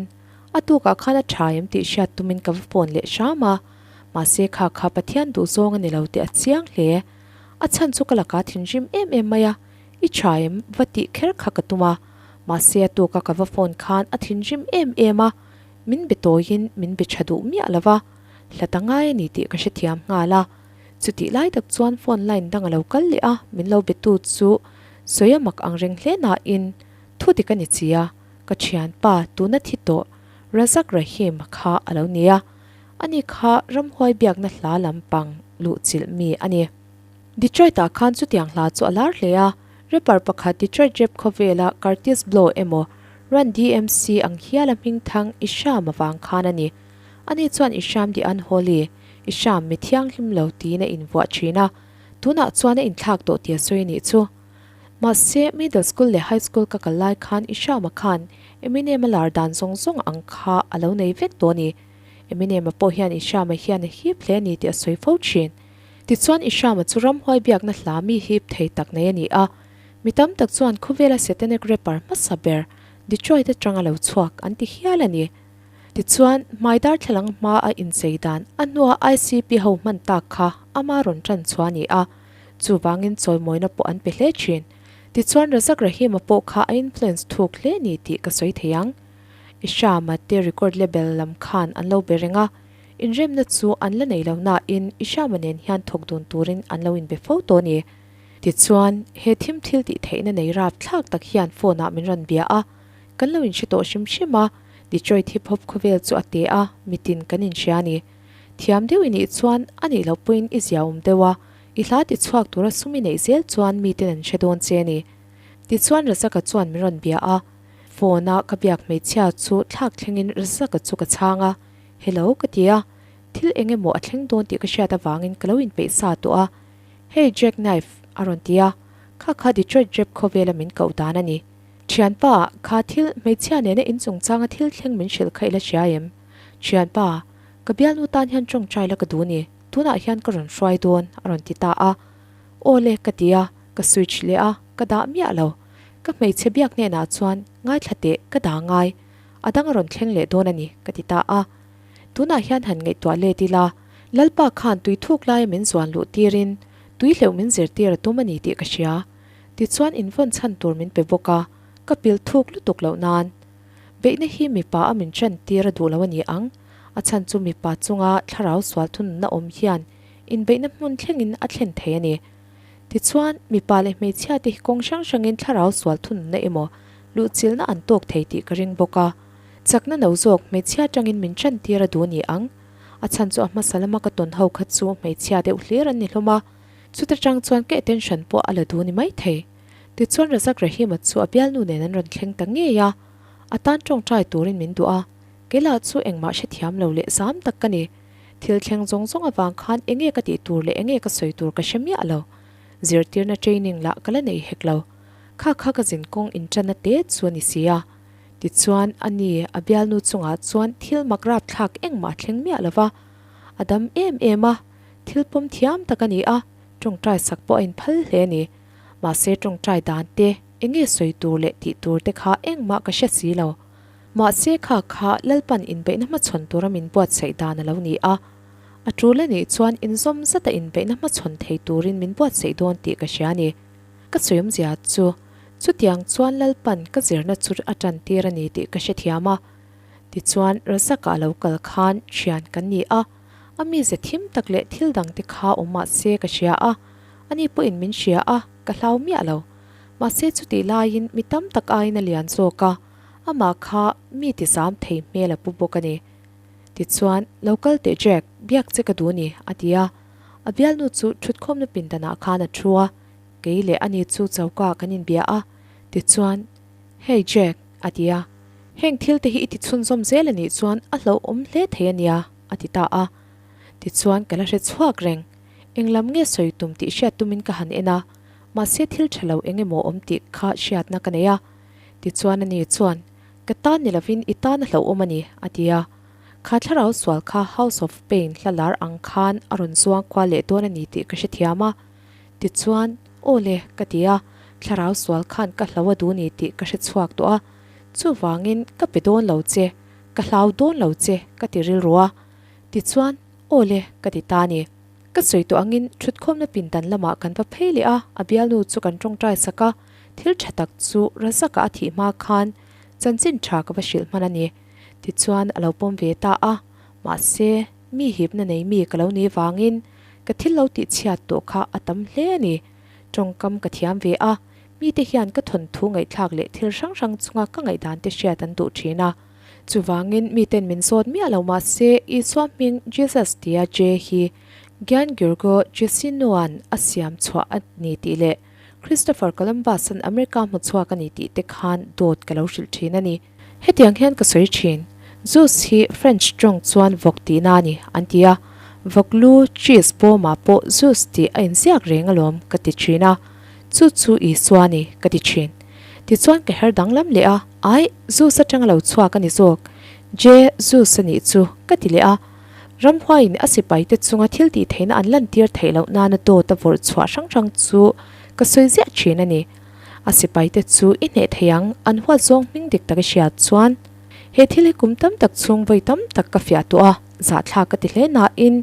a tukah khan a tha em tih hriat tumin ka va phone leh hram a. Mahse kha kha Pathian duhzawng a ni lo tih a chiang hle. A chhan chu ka lakah thinrim em em mai a. I tha em? Va tih kher kha ka tum a, mahse a tuka ka va phone khan a thinrim em em a, min be tawiin min be tha duh miah lo va, hlat a ngai a ni tih ka hrethiam nghal a. Chutih lai tak chuan phone line dang a lo kal leh a, min lo be tu chu sawi a mak ang reng hle nain thu dik a ni chi a, ka thianpa tuna thi tawh. Razak Rahim kha a lo ni a, ani kha ramhuai biakna hla lampang luhchilh mi a ni. Detroit-ah khan chutiang hla chu a lar hle a, rapper pakhat Detroit rap khawvela Kurtis Blow emaw Run DMC ang hiala hmingthang Isham avang khan a ni. Ani chuan Isham the Unholy, Isham mi thianghlim lo tiin a invuah thin a, tunah chuan a inthlak tawh tih a sawi a nih chu. Mahse, middle school leh high school ka kal lai khan Isham-a khan Eminem-a lar dan zawng zawng ang kha a lo nei vek tawh a ni. Eminem-a pawh hian Isham-a hian a hip hle a ni tih a sawi fo thin. Tichuan Isham-a chu ramhuai biakna hla mi hip thei tak nei a ni a. Mi tam tak chuan khawvela satanic rapper hmasa ber Detroit atanga lo chhuak an ti hial a ni. Tichuan, hmai darthlalang hma a inchei dan a hnua ICP ho hman tak kha ama rawn tan chhuah a ni a, chuvangin chawimawina pawh an pe hle thin. Tichuan Razak Rahim-a pawh kha a influence thuk hle ni tih ka sawi thei ang. Isham-a te record label lam khan an lo be reng a, inremna chu an la nei lo nain Isham-a nen hian thawk dun turin an lo inbe fo tawh a ni. Tichuan, he thim thil tih theihna nei rap thlak tak hian phone ah min rawn bia a, kan lo inhre tawh hrim hrim a, Detroit hip hop khawvel chu a te a, mitin kan inhria a ni. Thiam deuh i nih chuan a nih loh pawhin i zia awm deuh a, i hla ti chhuak tura sum i neih zel chuan miten an hre dawn che a ni. Tichuan Razaka chuan min rawn bia a, phone a ka biak hmeichhia chu thlak thlengin Razaka chu ka chhang a, Hello ka ti a, thil eng emaw a thleng dawn tih ka hriat avangin ka lo inpeih sa tawh a, Hey Jack Knife a rawn ti a, kha kha Detroit rap khawvela min koh dan a ni. Thianpa, kha thil hmeichhia nena in chungchanga thil thleng min hrilh kha i la hria em? Thianpa, ka bialnu tan hian tawngtai la ka duh ni, tunah hian ka rawn hruai dawn a rawn ti ta a. Aw le ka ti a, ka switch leh a, ka dah miah lo. Ka hmeichhe biak hnenah chuan ngaithla teh ka dah ngai, a dang a rawn thleng leh dawn a ni ka ti ta a. Tunah hian han ngaihtuah let ila, Lalpa khan tui thuk laia min zuan luh tirin tui hleuh min zirtir a tum a ni tih ka hria. Tichuan invawn chhan tur min pe bawk a, ka pil thuk lutuk loh nan. Beihna hi mipa a min ṭan tir a duh lo a ni ang, a chhan chu mipa chunga thlarau sual thununna awm hian inbeihna hmun thlengin a thlen thei a ni. Tichuan, mipa leh hmeichhia te hi kawng hrang hrangin thlarau sual thununna emaw luhchilhna an tawk thei tih ka ring bawk a. Chakna no zawk hmeichhia tangin min ṭan tir a duh a ni ang. A chhan chu a hmasa lama ka tawn ho kha chu hmeichhia deuh hlir an ni hlawm a, chuta tang chuan ka attention pawh a la duh ni mai thei. Tichuan Razak Rahima chu a bialnu nen an rawn thleng ta ngei a, a tan tawngtai turin min duh a, kei lah chu engmah hrethiam lo leh zam tak ka ni. Thil thleng zawng zawng avang khan enge ka tih tur leh enge ka sawi tur ka hre miah lo. Zirtirna training lah ka la nei hek lo. Kha kha ka zinkawng inṭanna te chu a ni si a. Tichuan, ani a bialnu chungah chuan thil mak rapthlak engmah a thleng miah lo va, a dam em em a, thil pawm thiam tak a ni a, tawngtai sak pawh a inphal hle a ni. Mahse tawngtai dan te, enge sawi tur leh tih tur te kha engmah ka hre si lo. Mahse kha kha Lalpan inbeihna hmachhawn tura min buatsaih dan a lo ni a, a tul a nih chuan inzawm zata inbeihna hmachhawn thei turin min buatsaih dawn tih ka hria a ni. Ka sawiawmzia chu Chutiang chuan Lalpan ka zirna chu a tan tir a ni tih ka hrethiam a. Tichuan, Razaka a lo kal khan thian kan ni a, a mize thim tak leh thil dang te kha awm mah se ka hria a, ani pawhin min hria a, ka hlau miah lo. Mahse chutih laiin mi tam tak aiin a lian zawk a, amah kha mi ti zam thei hmel a pu bawk a ni. Tichuan, Lo kal teh Jack, biak che ka duh a ni, a ti a. A bialnu chu thutkhawmna pindanah khan a thu a. Kei leh ani chu choka kan inbia a, tichuan, Hey Jack, a ti a, heng thil te hi i ti chhunzawm zel a nih chuan a hlauhawm hle thei a nia, a ti ta a. Tichuan ka la hre chhuak reng, eng lam nge sawi tum tih hriat tumin ka han en a, mahse thil tha lo eng emaw awm tih kha hriatna ka nei a. Tichuan ani chuan, Ka tan ni lovin i tan a hlauhawm a ni, a ti a. Kha thlarau sual kha House of Pain hla lar ang khan a rawn zuang kual leh dawn a ni tih ka hrethiam a. Tichuan, Aw le, ka ti a, thlarau sual khan ka hlo a duh ni tih ka hre chhuak tawh a, chuvangin ka pe dawn lo che, ka hlau dawn lo che, ka ti rilru a. Tichuan, Aw le, ka ti ta a ni. Ka sawi tawh angin thutkhawmna pindan lamah kan va phei leh a, a bialnu chu kan tawngtai sak a, thil tha tak chu Razaka a thih hma khan chanchin tha ka va hrilh hman a ni. Tichuan, a lo pawm ve ta a, mahse, mi hipna nei mi ka lo ni vangin Ka thil lo tih chhiat tawh kha a tam hle a ni. Tawngkam ka thiam ve a, mite hian ka thawnthu ngaihthlak leh thil hrang hrang chunga ka ngaihdan te hriat an duh thin a. Chuvangin miten min zawt miah lo mah se Isua hming Jesus tia J hi Gian Giorgio Jesinoa'n a siam chhuah a ni tih leh Christopher Columbus-a'n America hmu chhuak a ni tih te khan dawt ka lo hrilh thin a ni. Hetiang hian ka sawi thin, Zeus hi French tawng chuan vawk tihna a ni, an ti a. Vawk lu, cheese, bawmah pawh Zeus tih a inziak reng alawm ka ti thin a. Chu chu Isua a ni, ka ti thin. Tichuan ka her danglam leh a, Aih, Zeus atanga lo chhuak a ni zawk. Je, Zeus a nih chu, ka ti leh a. Ramhuaiin a sipaite chunga thil tih theihna an lantir theih loh nana dawt a vawrh chhuah hrang hrang chu ka sawi ziah thin a ni. A sipaite chu i hneh thei ang, an huat zawng hming dik tak i hriat chuan. He thil hi kum tam tak chhung vawi tam tak ka fiah tawh a, zahthlak ka ti hle nain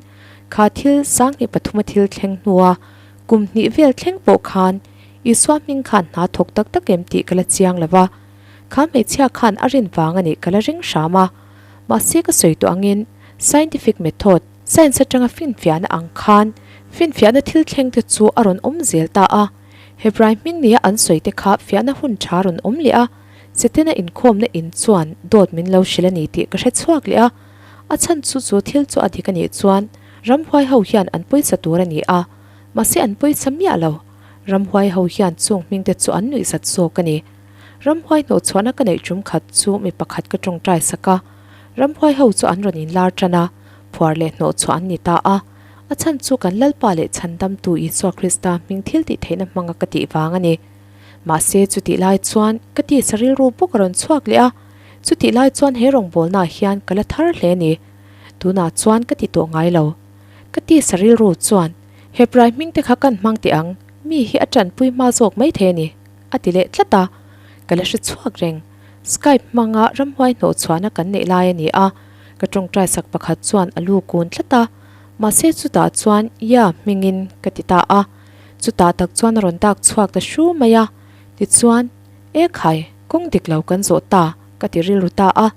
kha thil 2003 a thil thleng hnua kum hnih vel thleng pawh khan Isua hming khan hna thawk tak tak em tih ka la chiang lo va, kha hmeichhia khan a rin vang a nih ka la ring hram a. Mahse ka sawi tawh angin scientific method, science atanga finfiahna ang khan finfiahna thil thleng te chu a rawn awm zel ta a. Hebrai hming nia an sawi te kha fiahna hun tha rawn awm leh a, Setena inkhawmna in chuan dawt min lo hrilh a ni tih ka hre chhuak leh a. A chhan chu chu thil chu a dik a nih chuan ramhuai ho hian an pawisa tur a ni a, mahse an pawisa miah lo. Ramhuai ho hian chung hming te chu an nuihzat zawk a ni. Ramhuai hnawhchhuahna ka neih tum khat chu mi pakhat ka tawngtai sak a, ramhuai ho chu an rawn inlar tan a, phuar leh hnawhchhuah an ni ta a. A chhan chu kan Lalpa leh Chhandamtu Isua Krista hming thil tih theihna hmanga ka tih vang a ni. Mahse chutih lai chuan ka tisa rilru bawk a rawn chhuak leh a, chutih lai chuan he rawngbawlnaah hian ka la thar hle a ni. Tunah chuan ka ti tawh ngai lo. Ka tisa rilru chuan, Hebrai hming te kha kan hmang teh ang, mi hi a tanpui hma zawk mai thei a ni, a ti leh tlat a. Ka la hre chhuak reng. Skype hmanga ramhuai hnawhchhuahna kan neih lai a ni a, ka tawngtai sak pakhat chuan a lu kun tlat a. Mahse chutah chuan Ya hmingin ka ti ta a, chutah tak chuan a rawn dak chhuak ta hru mai a, tichuan, E khai, kawng dik lo kan zawh ta, ka ti rilru ta a,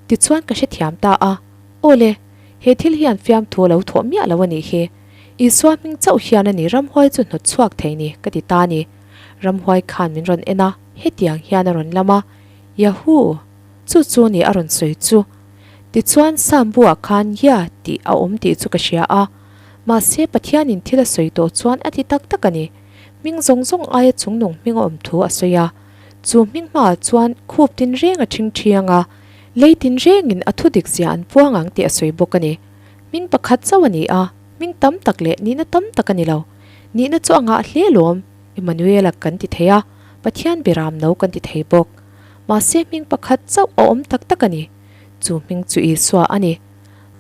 tichuan ka hrethiam ta a, Aw le, he thil hian fiamthu a lo thawh miah lo a nih hi, Isua hming chauh hian a ni ramhuai chu hnawt chhuak thei ni, ka ti ta a ni. Ramhuai khan min rawn en a, hetiang hian a rawn lam a, Yahoo! Chu chu ni a rawn sawi chu. Tichuan, Sam buah khan Yah tih a awm tih chu ka hria a. Mahse, Pathianin thil a sawi tawh chuan a ti tak tak a ni. Hming zawng zawng aia chungnung hming a awm thu a sawi a. Chu hming hmaah chuan khup tin reng a ṭhing ṭhiang a, lei tin rengin a thu dik zia an puang ang tih a sawi bawk a ni. Hming pakhat chauh a ni a, hming tam tak leh nihna tam tak a ni lo. Nihna chu a ngah hle lawm, Emmanuela kan ti thei a, Pathian biram no kan ti thei bawk. Mahse hming pakhat chauh a awm tak tak a ni. Chu hming chu Isua a ni.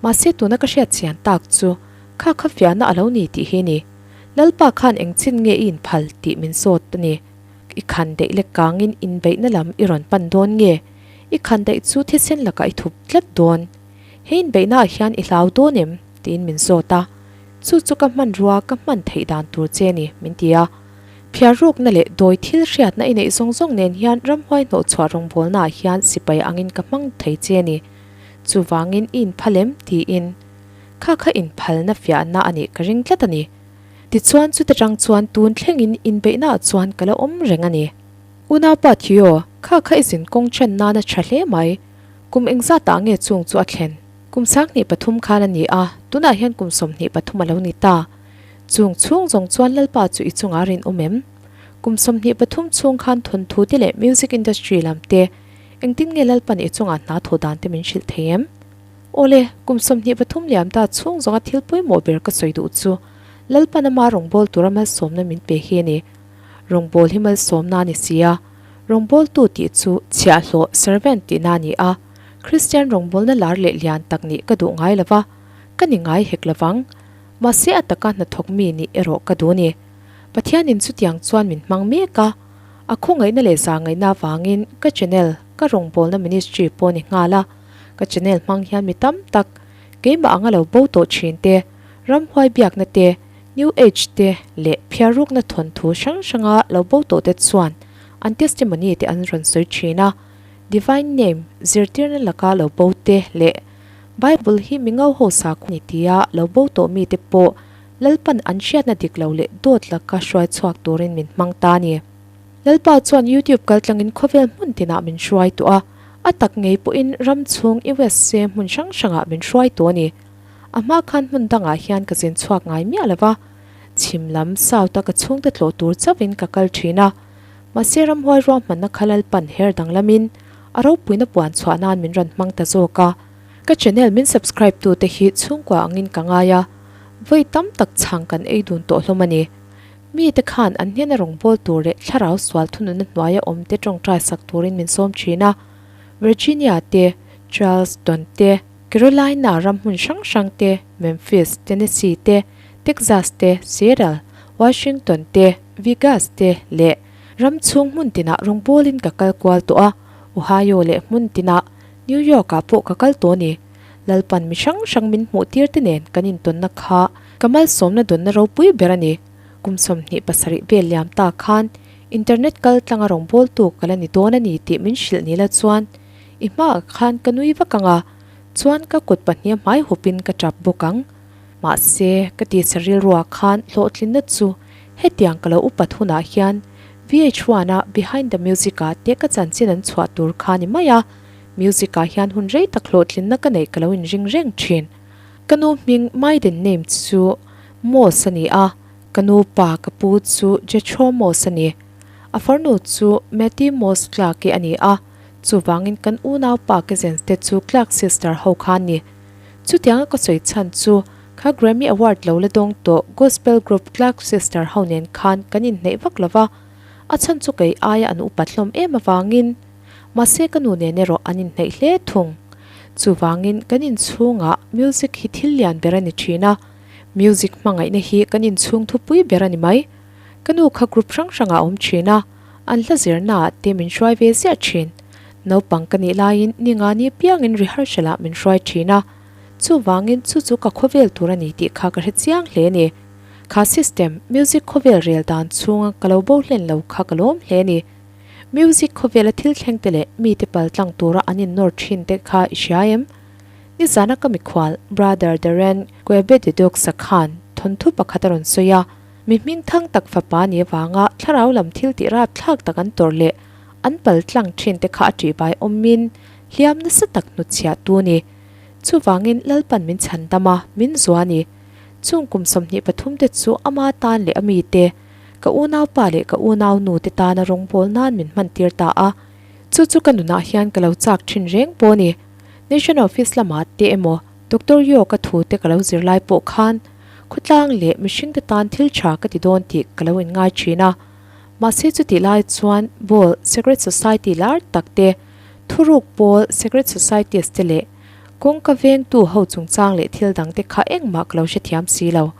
Mahse tuna ka hriat chian tak chu kha kha fiahna a lo ni tih hi ni. Lalpa khan eng chin nge i inphal tih min zawt a ni. I khan daih lek kangin inbeihna lam i rawn pan dawn nge? I khan daih chu thisen lakah i thup tlat dawn. He inbeihnaah hian i hlau dawn em? tiin min zawt a. Chu chu ka hmanrua ka hman theih dan tur che ni, min ti a. Phiar rukna leh dawi thil hriatna i neih zawng zawng nen hian ramhuai hnawhchhuah rawngbawlnaah hian sipai angin ka hmang thei che ni. Chuvangin i inphal em? tiin. Kha kha inphalna fiahna a nih ka ring tlat a ni. Tichuan chuta tang chuan tun thlengin inbeihnaah chuan ka la awm reng a ni. Unaupa Theo, kha kha i zin kawng then nana tha hle mai. Kum engzatah nge chung chu a thlen? Kum 23 khan a ni a, tunah hian kum 23 a lo ni ta. Chung chhung zawng chuan Lalpa chu i chungah rinawm em? Kum 23 chhung khan thawnthu te leh music industry lam te, engtin nge Lalpan i chungah hna thawh dan te min hrilh thei em? Awle, kum 23 liam ta chhung zawnga thil pawimawh ber ka sawi duh chu Lalpan ama rawngbâwl tura malsawmna min pe hi a ni. Rawngbâwl hi malsawmna a ni si a, rawngbâwltu tih chu chhiahhlawh, servant, tihna a ni a, Kristian rawngbâwlna lar leh lian tak nih ka duh ngai lo va, ka ni ngai hek lo vang. Mahse a taka hnathawk mi nih erawh ka duh ni. Pathianin chutiang chuan min hmang mek a, a khawngaihna leh zahngaihna avangin ka channel, ka rawngbawlna ministry pawh ni nghal a, ka channel hmang hian mi tam tak, keimah anga lo bo tawh thin te, ramhuai biakna te, new age te leh phiarrukna thawnthu hrang hranga lo bo tawh te chuan an testimony te an rawn sawi thin a, divine name zirtirna laka lo bo te leh Bible hi mi ngo ho sakhaw ni tia lo bo tawh mite pawh Lalpan an hriatna dik lo leh dawt laka hruai chhuak turin min hmang ta a ni. Lalpa chuan YouTube kaltlangin khawvel hmun tinah min hruai tawh a, A tak ngei pawhin ram chhung USA hmun hrang hrangah min hruai tawh a ni. A hma khan hmun dangah hian ka zin chhuak ngai miah lo va, chhim lam south a ka chhungte tlawh tur chauhin ka kal thin a. Mahse ramhuai ruahmanna kha Lalpan her danglamin a ropuina puan chhuah nan min rawn hmang ta zawk a. Ka channel min subscribe tu te hi chhungkua angin ka ngai a, vawi tam tak chhang kan ei dun tawh hlawm a ni. Mi te khan an hnena rawngbâwl tur leh thlarau sual thununna hnuaia awm te ṭawngṭai sak turin min sawm ṭhin a. Virginia te, Charleston te, Carolina ram hmun hrang hrang te, Memphis, Tennessee te, Texas te, Seattle, Washington te, Vegas te leh ram chhung hmun tinah rawngbâwlin ka kal kual tawh a, Ohio leh hmun tinah, New York ah pawh ka kal tawh a ni. Lalpan mi hrang hrang min hmuh tir te nen kan intawnna kha ka malsawmna dawnna ropui ber a ni. Kum 27 vel liam ta khan internet kal tlanga rawngbawltu ka la ni dawn a ni tih min hrilh ni la chuan i hmaah khan ka nui vak ang a, chuan ka kut pahniha hmai hupin ka tap bawk ang. Mahse, ka tisa rilruah khan hlawhtlinna chu hetiang ka lo upat hunah hian VH1 a Behind the Music ah te ka chanchin an chhuah tur kha ni mai a, Music ah hian hun rei tak hlawhtlinna ka neih ka lo inring reng thin. Ka nu hming maiden name chu Moss a ni a, ka nu pa ka pu chu Jethro Moss a ni. A farnu chu Mattie Moss Clarke a ni a, chuvangin kan unau pa cousins te chu Clarke sister ho kha an ni. Chutianga ka sawi chhan chu kha Grammy Award lo la dawng tawh gospel group Clarke sister ho nen khan kan inhneih vak lo va, a chhan chu kei aia an upat hlawm em avangin. Mahse ka nu nen erawh an inhneih hle thung. Chuvangin kan inchhungah music hi thil lian ber a ni thin a, music hmangaihna hi kan inchhung thupui ber a ni mai. Ka nu kha group hrang hrangah a awm thin a, an hla zirnaah te min hruai ve ziah thin. Naupang ka nih laiin ni nga ni piangin rehearsal ah min hruai thin a, chuvangin chu chu ka khawvel tur a ni tih kha ka hre chiang hle a ni. Kha system, music khawvel rel dan chhunga ka lo bo hlen lo kha ka lawm hle a ni. Music khawvela thil thleng te leh mite pal tlang tura an innawr thin te kha i hria em? Nizana ka mikhual Brother Darren Quebededoksa khan thawnthu pakhat a rawn sawi a, mi hming thang tak fapa ni avanga thlarau lam thil tih rapthlak tak an tawrh leh an pal tlang thin te kha a ṭihbai awmin hliam nasa tak hnutchhiah tu ni. Chuvangin Lalpan min chhan dam a, min zua ni. Chung kum 23 te chu ama tan leh a mite, Ka unaupa leh ka unaunu te tana rawngbâwl nan min hman tir ta a, chu chu ka nunah hian ka lo châk ṭhin reng pawh a ni. Nation Office lamah te emaw Doctor York-a thu te ka lo zir lai pawh khan khawtlang leh mihring te tan thil ṭha ka ti dawn tih ka lo inngai ṭhin a. Mahse chutih lai chuan Ball Secret Society lar tak te, thuruk pawl Secret Societies te leh kawngka vengtu ho chungchang leh thil dang te kha engmah ka lo hrethiam si lo.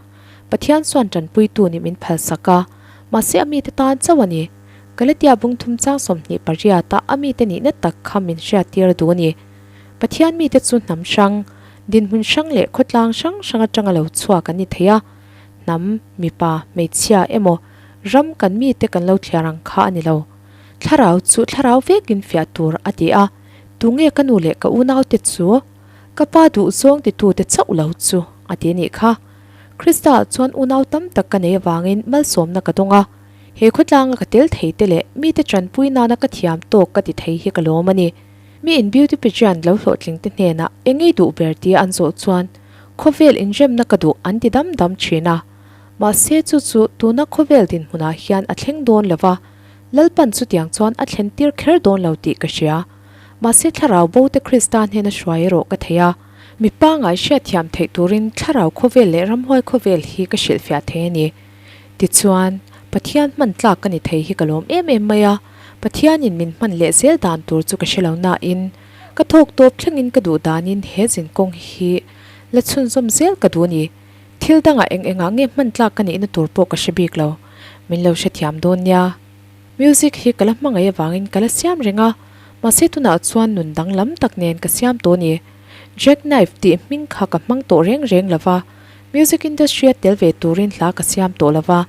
Pathian chuan tanpuitu nih min phalsak a, mahse a mite tan chauh a ni. Galatia bung thum chang 28 a a mite nihna tak kha min hriattir a duh a ni. Pathian mite chu hnam hrang, dinhmun hrang leh khawtlang hrang hrang atanga lo chhuak an ni thei a. Hnam, mipa, hmeichhia emaw ram kan mite kan lo thliar ang kha a ni lo. Thlarau chu thlarau vekin fiah tur a ti a, tunge ka nu leh ka unaute chu? Ka pa duhzawng titute chauh lo chu a ti a nih kha. Krista chuan unau tam tak ka nei avangin malsawmna ka dawng a, he khawtlanga ka tel thei te leh mite tanpui nana ka thiam tawk ka ti thei hi ka lawm a ni. Mi in beauty pageant lo hlawhtling te hnenah eng ei duh ber tia an zawh chuan khawvel inremna ka duh an ti dam dam thin a. Mahse chu chu tuna khawvel dinhmunah hian a thleng dawn lo va, Lalpan chutiang chuan a thlen tir kher dawn lo tih ka hria. Mahse thlarau bo te Krista hnena hruai erawh ka thei a. Mi pangngai hriatthiam theih turin thlarau khawvel leh ramhuai khawvel hi ka hrilhfiah thei a ni. Tichuan, Pathian hman tlak ka ni thei hi ka lawm em em mai a, Pathianin min hman leh zel dan tur chu ka hre lo nain, ka thawk tawp thlengin ka duh danin he zinkawng hi la chhunzawm zel ka duh a ni. Thil dangah eng engah nge hman tlak ka nihna tur pawh ka hre bik lo. Min lo hrethiam dawn nia. Music hi ka la hmangaih avangin ka la siam reng a, mahse tunah chuan nun danglam tak nen ka siam tawh a ni. Jack Knife tih hming kha ka hmang tawh reng reng lo va, music industry a tel ve turin hla ka siam tawh lo va,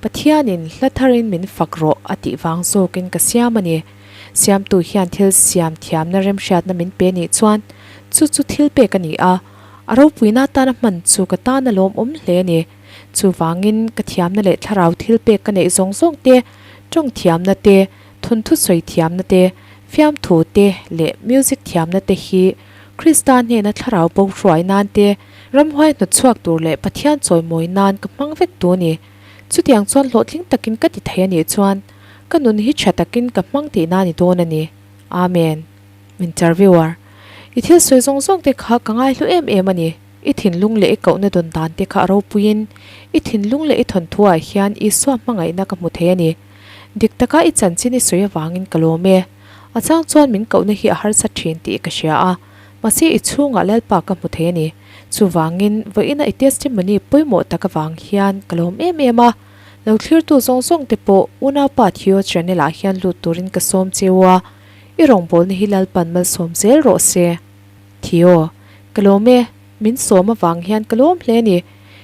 Pathianin hla tharin min fak rawh a tih vang zawkin ka siam a ni. Siamtu hian thil siam thiamna remhriatna min pe nih chuan chu chu thil pek a ni a, a ropuina atana hman chu ka tan a lawmawm hle a ni. Chuvangin ka thiamna leh thlarau thil pek ka neih zawng zawng te, tawng thiamna te, thawnthu sawi thiamna te, Fiamthu te leh music thiamna te hi Krista hnena thlarau bo hruai nan te, ramhuai hnawtchhuak tur leh Pathian chawimawi nan ka hmang vek tu a ni. Chutiang chuan hlawhtling takin ka ti thei a nih chuan ka nun hi tha takin ka hmang tihna a ni dawn a ni. Amen. Interviewer, I thil sawi zawng zawng te kha ka ngaihlu em em a ni. I thinlung leh i kohna dawn dan te kha a ropuiin i thinlung leh i thawnthuah hian Isua hmangaihna ka hmu thei a ni. Dik taka i chanchin i sawi avangin ka lawm e. A chang chuan min kohna hi a harsa thin tih ka hria a, mahse i chhungah Lalpa ka hmu thei a ni. Chuvangin, vawiina i testimony pawimawh tak avang hian ka lawm em em a. Lo thlirtu zawng zawng te pawh Unaupa Theo channel ah hian lut turin ka sawm cheu a, i rawngbawlna hi Lalpan malsawm zel rawh se. Theo, ka lawm e. Min sawm avang hian ka lawm hle a ni.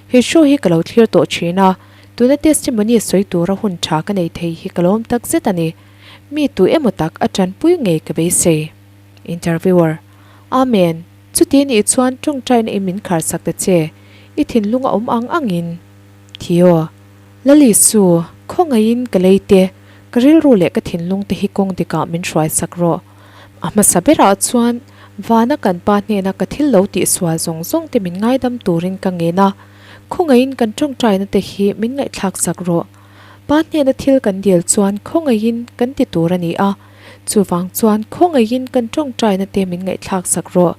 He show hi ka lo thlir tawh thin a, tuna testimony sawi tura hun tha ka nei thei hi ka lawm tak zet a ni. Mi tu emaw tak a tanpui ngei ka beisei. Interviewer, Amen, chuti nih chuan tawngtaina i min kharsak ta che, i thinlung a awm ang angin. Theo, Lalisu, khawngaihin ka lei te, ka rilru leh ka thinlung te hi kawng dikah min hruaisak rawh. A hmasa berah chuan vana kan pa hnena ka thil lo tihsual zawng zawng te min ngaidam turin ka ngen a, khawngaihin kan tawngtaina te hi min ngaihthlak sak rawh. Pa hnena thil kan dil chuan khawngaihin kan ti tur a ni a, chuvang chuan khawngaihin kan tawngtaina te min ngaihthlak sak rawh.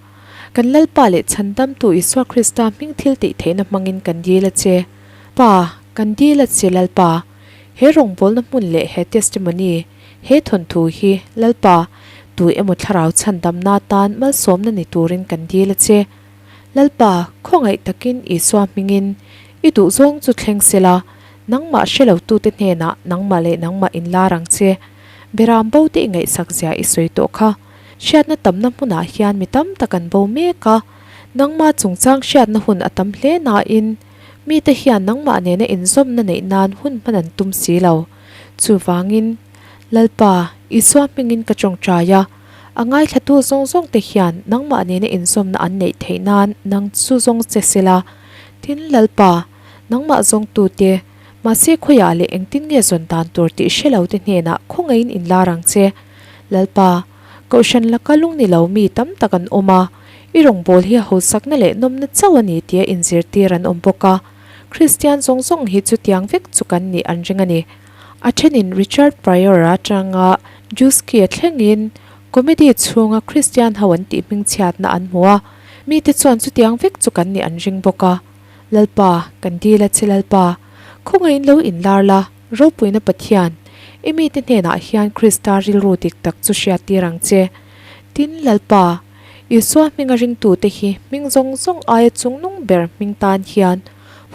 Kan Lalpa leh Chhandamtu Isua Krista hming thil tih theihna hmangin kan dil a che. Pa, kan dil a che Lalpa. He rawngbawlna hmun leh he testimony, He thawnthu hi Lalpa, tu emaw thlarau chhandamna tan malsawmna ni turin kan dil a che. Lalpa, khawngaih takin Isua hmingin i duhzawng chu thleng sela, nangmah hre lotute hnenah nangmah leh nangmah inlar ang che. Beram bo te i ngaihsak zia i sawi tawh kha. Hriatna tamna hmunah hian mi tam tak an bo mek a, nangmah chungchang hriatna hun a tam hle nain mite hian nangmah nena inzawmna neih nan hun hman an tum si lo. Chuvangin, Lalpa, Isua hmingin ka tawngtai a, a ngaithlatu zawng zawngte hian nangmah nena inzawmna an neih theih nan nang chu zawng che sela. Tin, Lalpa, nangmah zawngtute, mahse khawiah leh engtin nge zawn dan tur tih hre lote hnenah khawngaihin inlar ang che. Lalpa, Kohhran laka lung ni lo mi tam tak an awm a, i rawngbâwl hi hausakna leh nawmna chauh a ni tia inzirtir an awm bawk a. Kristian zawng zawng hi chutiang vek chu kan nih an ring a ni. A thenin Richard Pryor atanga Juski-a thlengin comedy chhunga Kristian ho an tih hmingchhiatna an hmu a, mite chuan chutiang vek chu kan nih an ring bawk a. Lalpa, kan dil a che Lalpa, khawngaihin lo inlar la, ropuina Pathian, i mite hnenah hian Krista rilru dik tak chu hriattir ang che. Tin, Lalpa, Isua hminga ringtute hi hming zawng zawng aia chungnung ber hming tan hian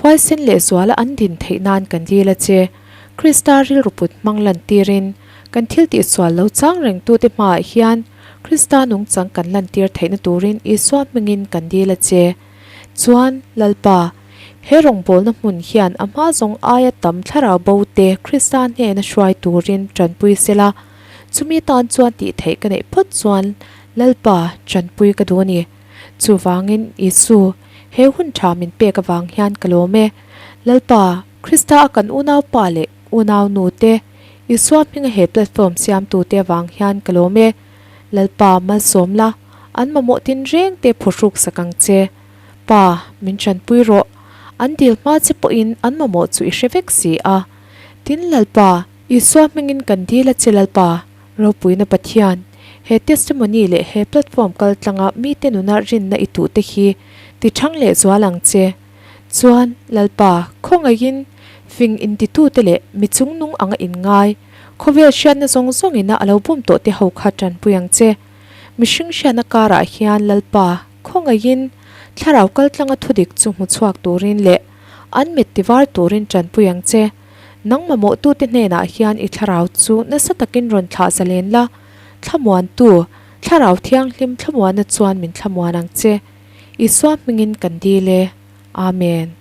huaisen leh zuala an din theih nan kan dil a che. Krista rilru put hmang lantirin kan thil tihsual lo chang rengtute hmaah hian Krista nungchang kan lantir theihna turin Isua hmingin kan dil a che. Chuan, Lalpa, he rawngbawlna hmun hian a hma zawng aia tam thlarau bo te Krista hnena hruai turin tanpui sela, chumi tan chuan tih theih ka neih phawt chuan Lalpa, tanpui ka duh a ni. Chuvangin, Isu, he hun tha min pek avang hian ka lawm e. Lalpa, Krista a kan unaupa leh unaunu te, Isua hminga he platform siamtute avang hian ka lawm e. Lalpa, malsawm la, an mamawh tinreng te phuhruk sak ang che. Pa, min tanpui rawh. An dil hma che pawhin an mamawh chu i hre vek si a. Tin, Lalpa, Isua hmingin kan dil a che Lalpa. Ropuina Pathian, he testimony leh he platform kal tlanga mite nuna rinna i tuhte hi ti thang leh zual ang che. Chuan, Lalpa, khawngaihin fing intitute leh mi chungnung anga inngai, khawvel hriatna zawng zawngina a lo bum tawhte ho kha tanpui ang che. Mihring hriatna karah hian Lalpa, khawngaihin thlarau kal tlanga thudik chu hmu chhuak turin leh an mit tivar turin tanpui ang che. Nang mamawhtute hnenah hian i thlarau chu nasa takin rawn thlah zalen la, thlamuantu, Thlarau Thianghlim thlamuanna chuan min thlamuan ang che. Isua hmingin kan dil e. Amen.